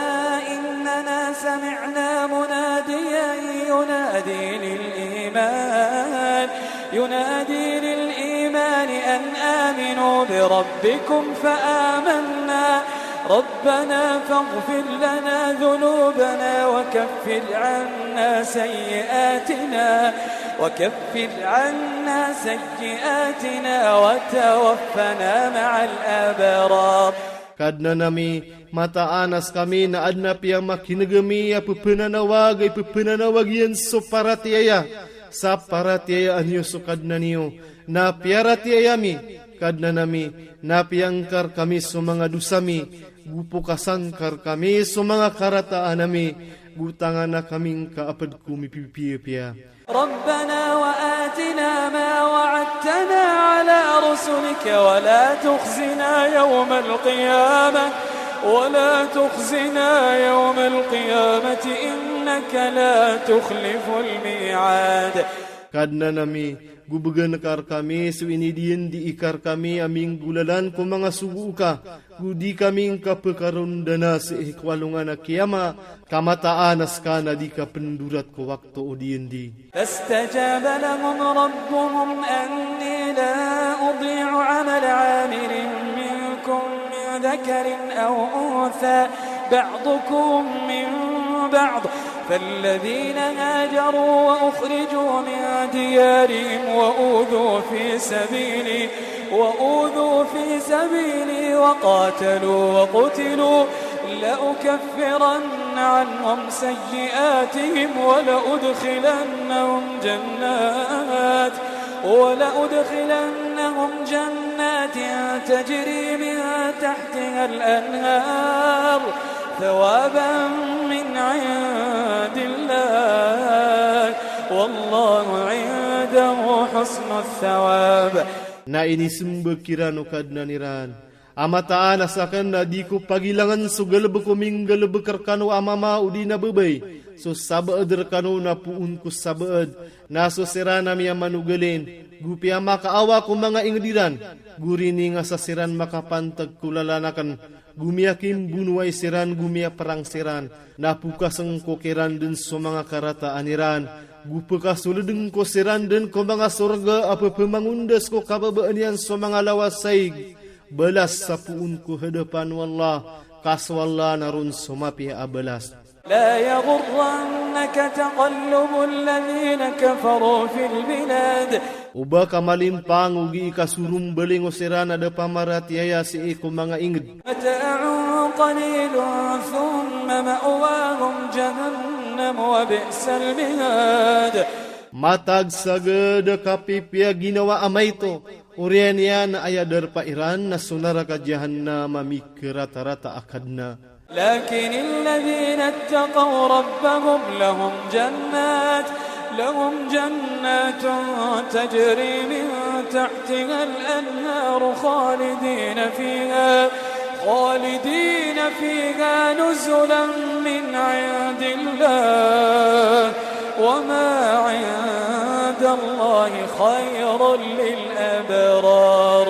إننا سمعنا مناديا ينادي للإيمان، ينادي للإيمان أن آمنوا بربكم فآمنا. ربنا فاغفر لنا ذنوبنا وكفر عنا سيئاتنا، وكفر عنا سيئاتنا وتوفنا مع الأبرار. Kadnan ami, mataan a skami na adn a piyamakineg ami a pphananawag a pphananawag iyan so paratiyaya, sa paratiyayaan iyo so Kadnan iyo, na piyaratiyaya mi, Kadnan ami, na piyangkar kami so manga dosa mi, go pokasan ka rkami so manga karataan ami, go tangana kami ngka a pd ko mipipiyapiya. ربنا وآتنا ما وعدتنا على رسلك ولا تخزنا يوم القيامة، ولا تخزنا يوم القيامة إنك لا تخلف الميعاد. Kadnan ami, go bgan ka rkami so inidiyandi ka rkami a minggolalan ko manga sogo ka, go di kami ngka pkarondana sii ko alongan a kiyama, ka mataan a ska na di ka pndorat ko wakto o diyandi. فاستجاب لهم ربهم أني لا أضيع عمل عامل منكم من ذكر أو أنثى بعضكم من بعض، فالذين هاجروا وأخرجوا من ديارهم وأوذوا في سبيلي، وأوذوا في سبيلي وقاتلوا وقتلوا لأكفرن عنهم سيئاتهم ولأدخلنهم جنات، ولأدخلنهم جنات تجري من تحتها الأنهار ثوابا من عند الله، والله عنده حسن الثواب. Na inismbag kiran o Kadnan iran a mataan a sakn na di ko pagilangn so galbk o minggalbk rkano a mama odi na babay, so sabaad rkano na poon ko sabaad, na so siran a miyamanogalin, go piyamakaawa ko manga ingd iran, go rininga sa siran makapantag ko lalan akn, go miyakimbonowai siran, go miyaprang siran, na pokasn ko kiran dn so manga karataan iran, go pkasoldn ko siran dn ko manga sorga a pphamangondas ko kababaan iyan so manga lawas saig, balas sa poon ko hadapan o Allah, ka so Allah na ron so mapiya a balas. لا يغرنك تقلب الذين كفروا في البلاد. Oba ka malimpang o gii kasorombaling o siran a da pamaratiyaya sii ko manga ingd. متاع قليل ثم مأواهم جهنم وبئس المهاد. Matag sa gda kapipiya ginawa a maito, oriyan iyan a aya darpa iran na so naraka Jahannam a mikaratarata a kadna. لكن الذين اتقوا ربهم لهم جنات، لهم جنات تجري من تحتها الأنهار خالدين فيها، خالدين فيها نزلا من عند الله، وما عند الله خير للأبرار.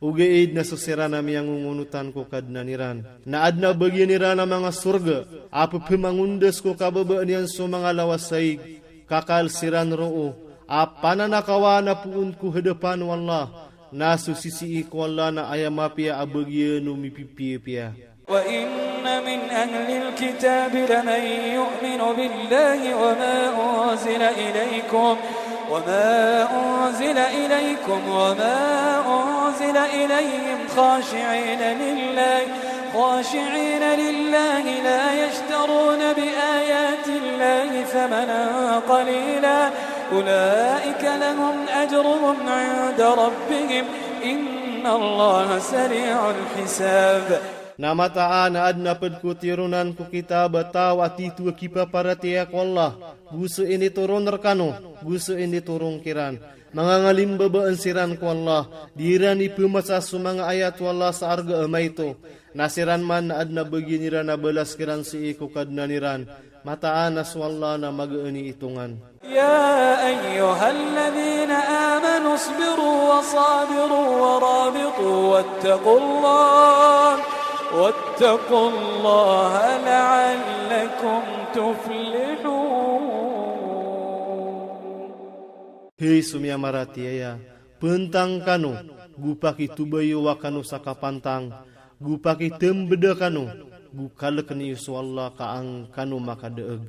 Ogaid na so siran a miyangongonotan ko Kadnan iran na adn a bagian iran a manga sorga a pphamangondas ko kababaan iyan so manga lawas saig, kakal siran roo a pananakawan a poon ko hadapan o Allah, na so sisii ko Allah na aya mapiya a bagian o mipipiyapiya. وإن من أهل الكتاب لمن يؤمن بالله وما أنزل إليكم، وما أنزل إليكم وما أنزل إليهم خاشعين لله، خاشعين لله لا يشترون بآيات الله ثمنا قليلا، أولئك لهم أجرهم عند ربهم، إن الله سريع الحساب. Na mataan a adn a pd ko tironan ko kitab a taw a tito a kipaparatiyaya ko Allah, go so initoron rkano, go so initoron kiran. Mangangalimbabaan siran ko Allah, di iran ipmasa so manga ayat o Allah sa arga a maito. Na siran man na adn a bagian iran a balas kiran sii ko Kadnan iran. Mataan a so Allah na magaan i itongan. يا أيها الذين آمنوا اصبروا وصابروا ورابطوا واتقوا الله، واتقوا الله لعلكم تفلحون. Hay so miyamaratiyaya, pantang kano, go pakitobayowa kano sa kapantang, go pakitmbda kano, go kalkn iyo so Allah ka an kano makadaag.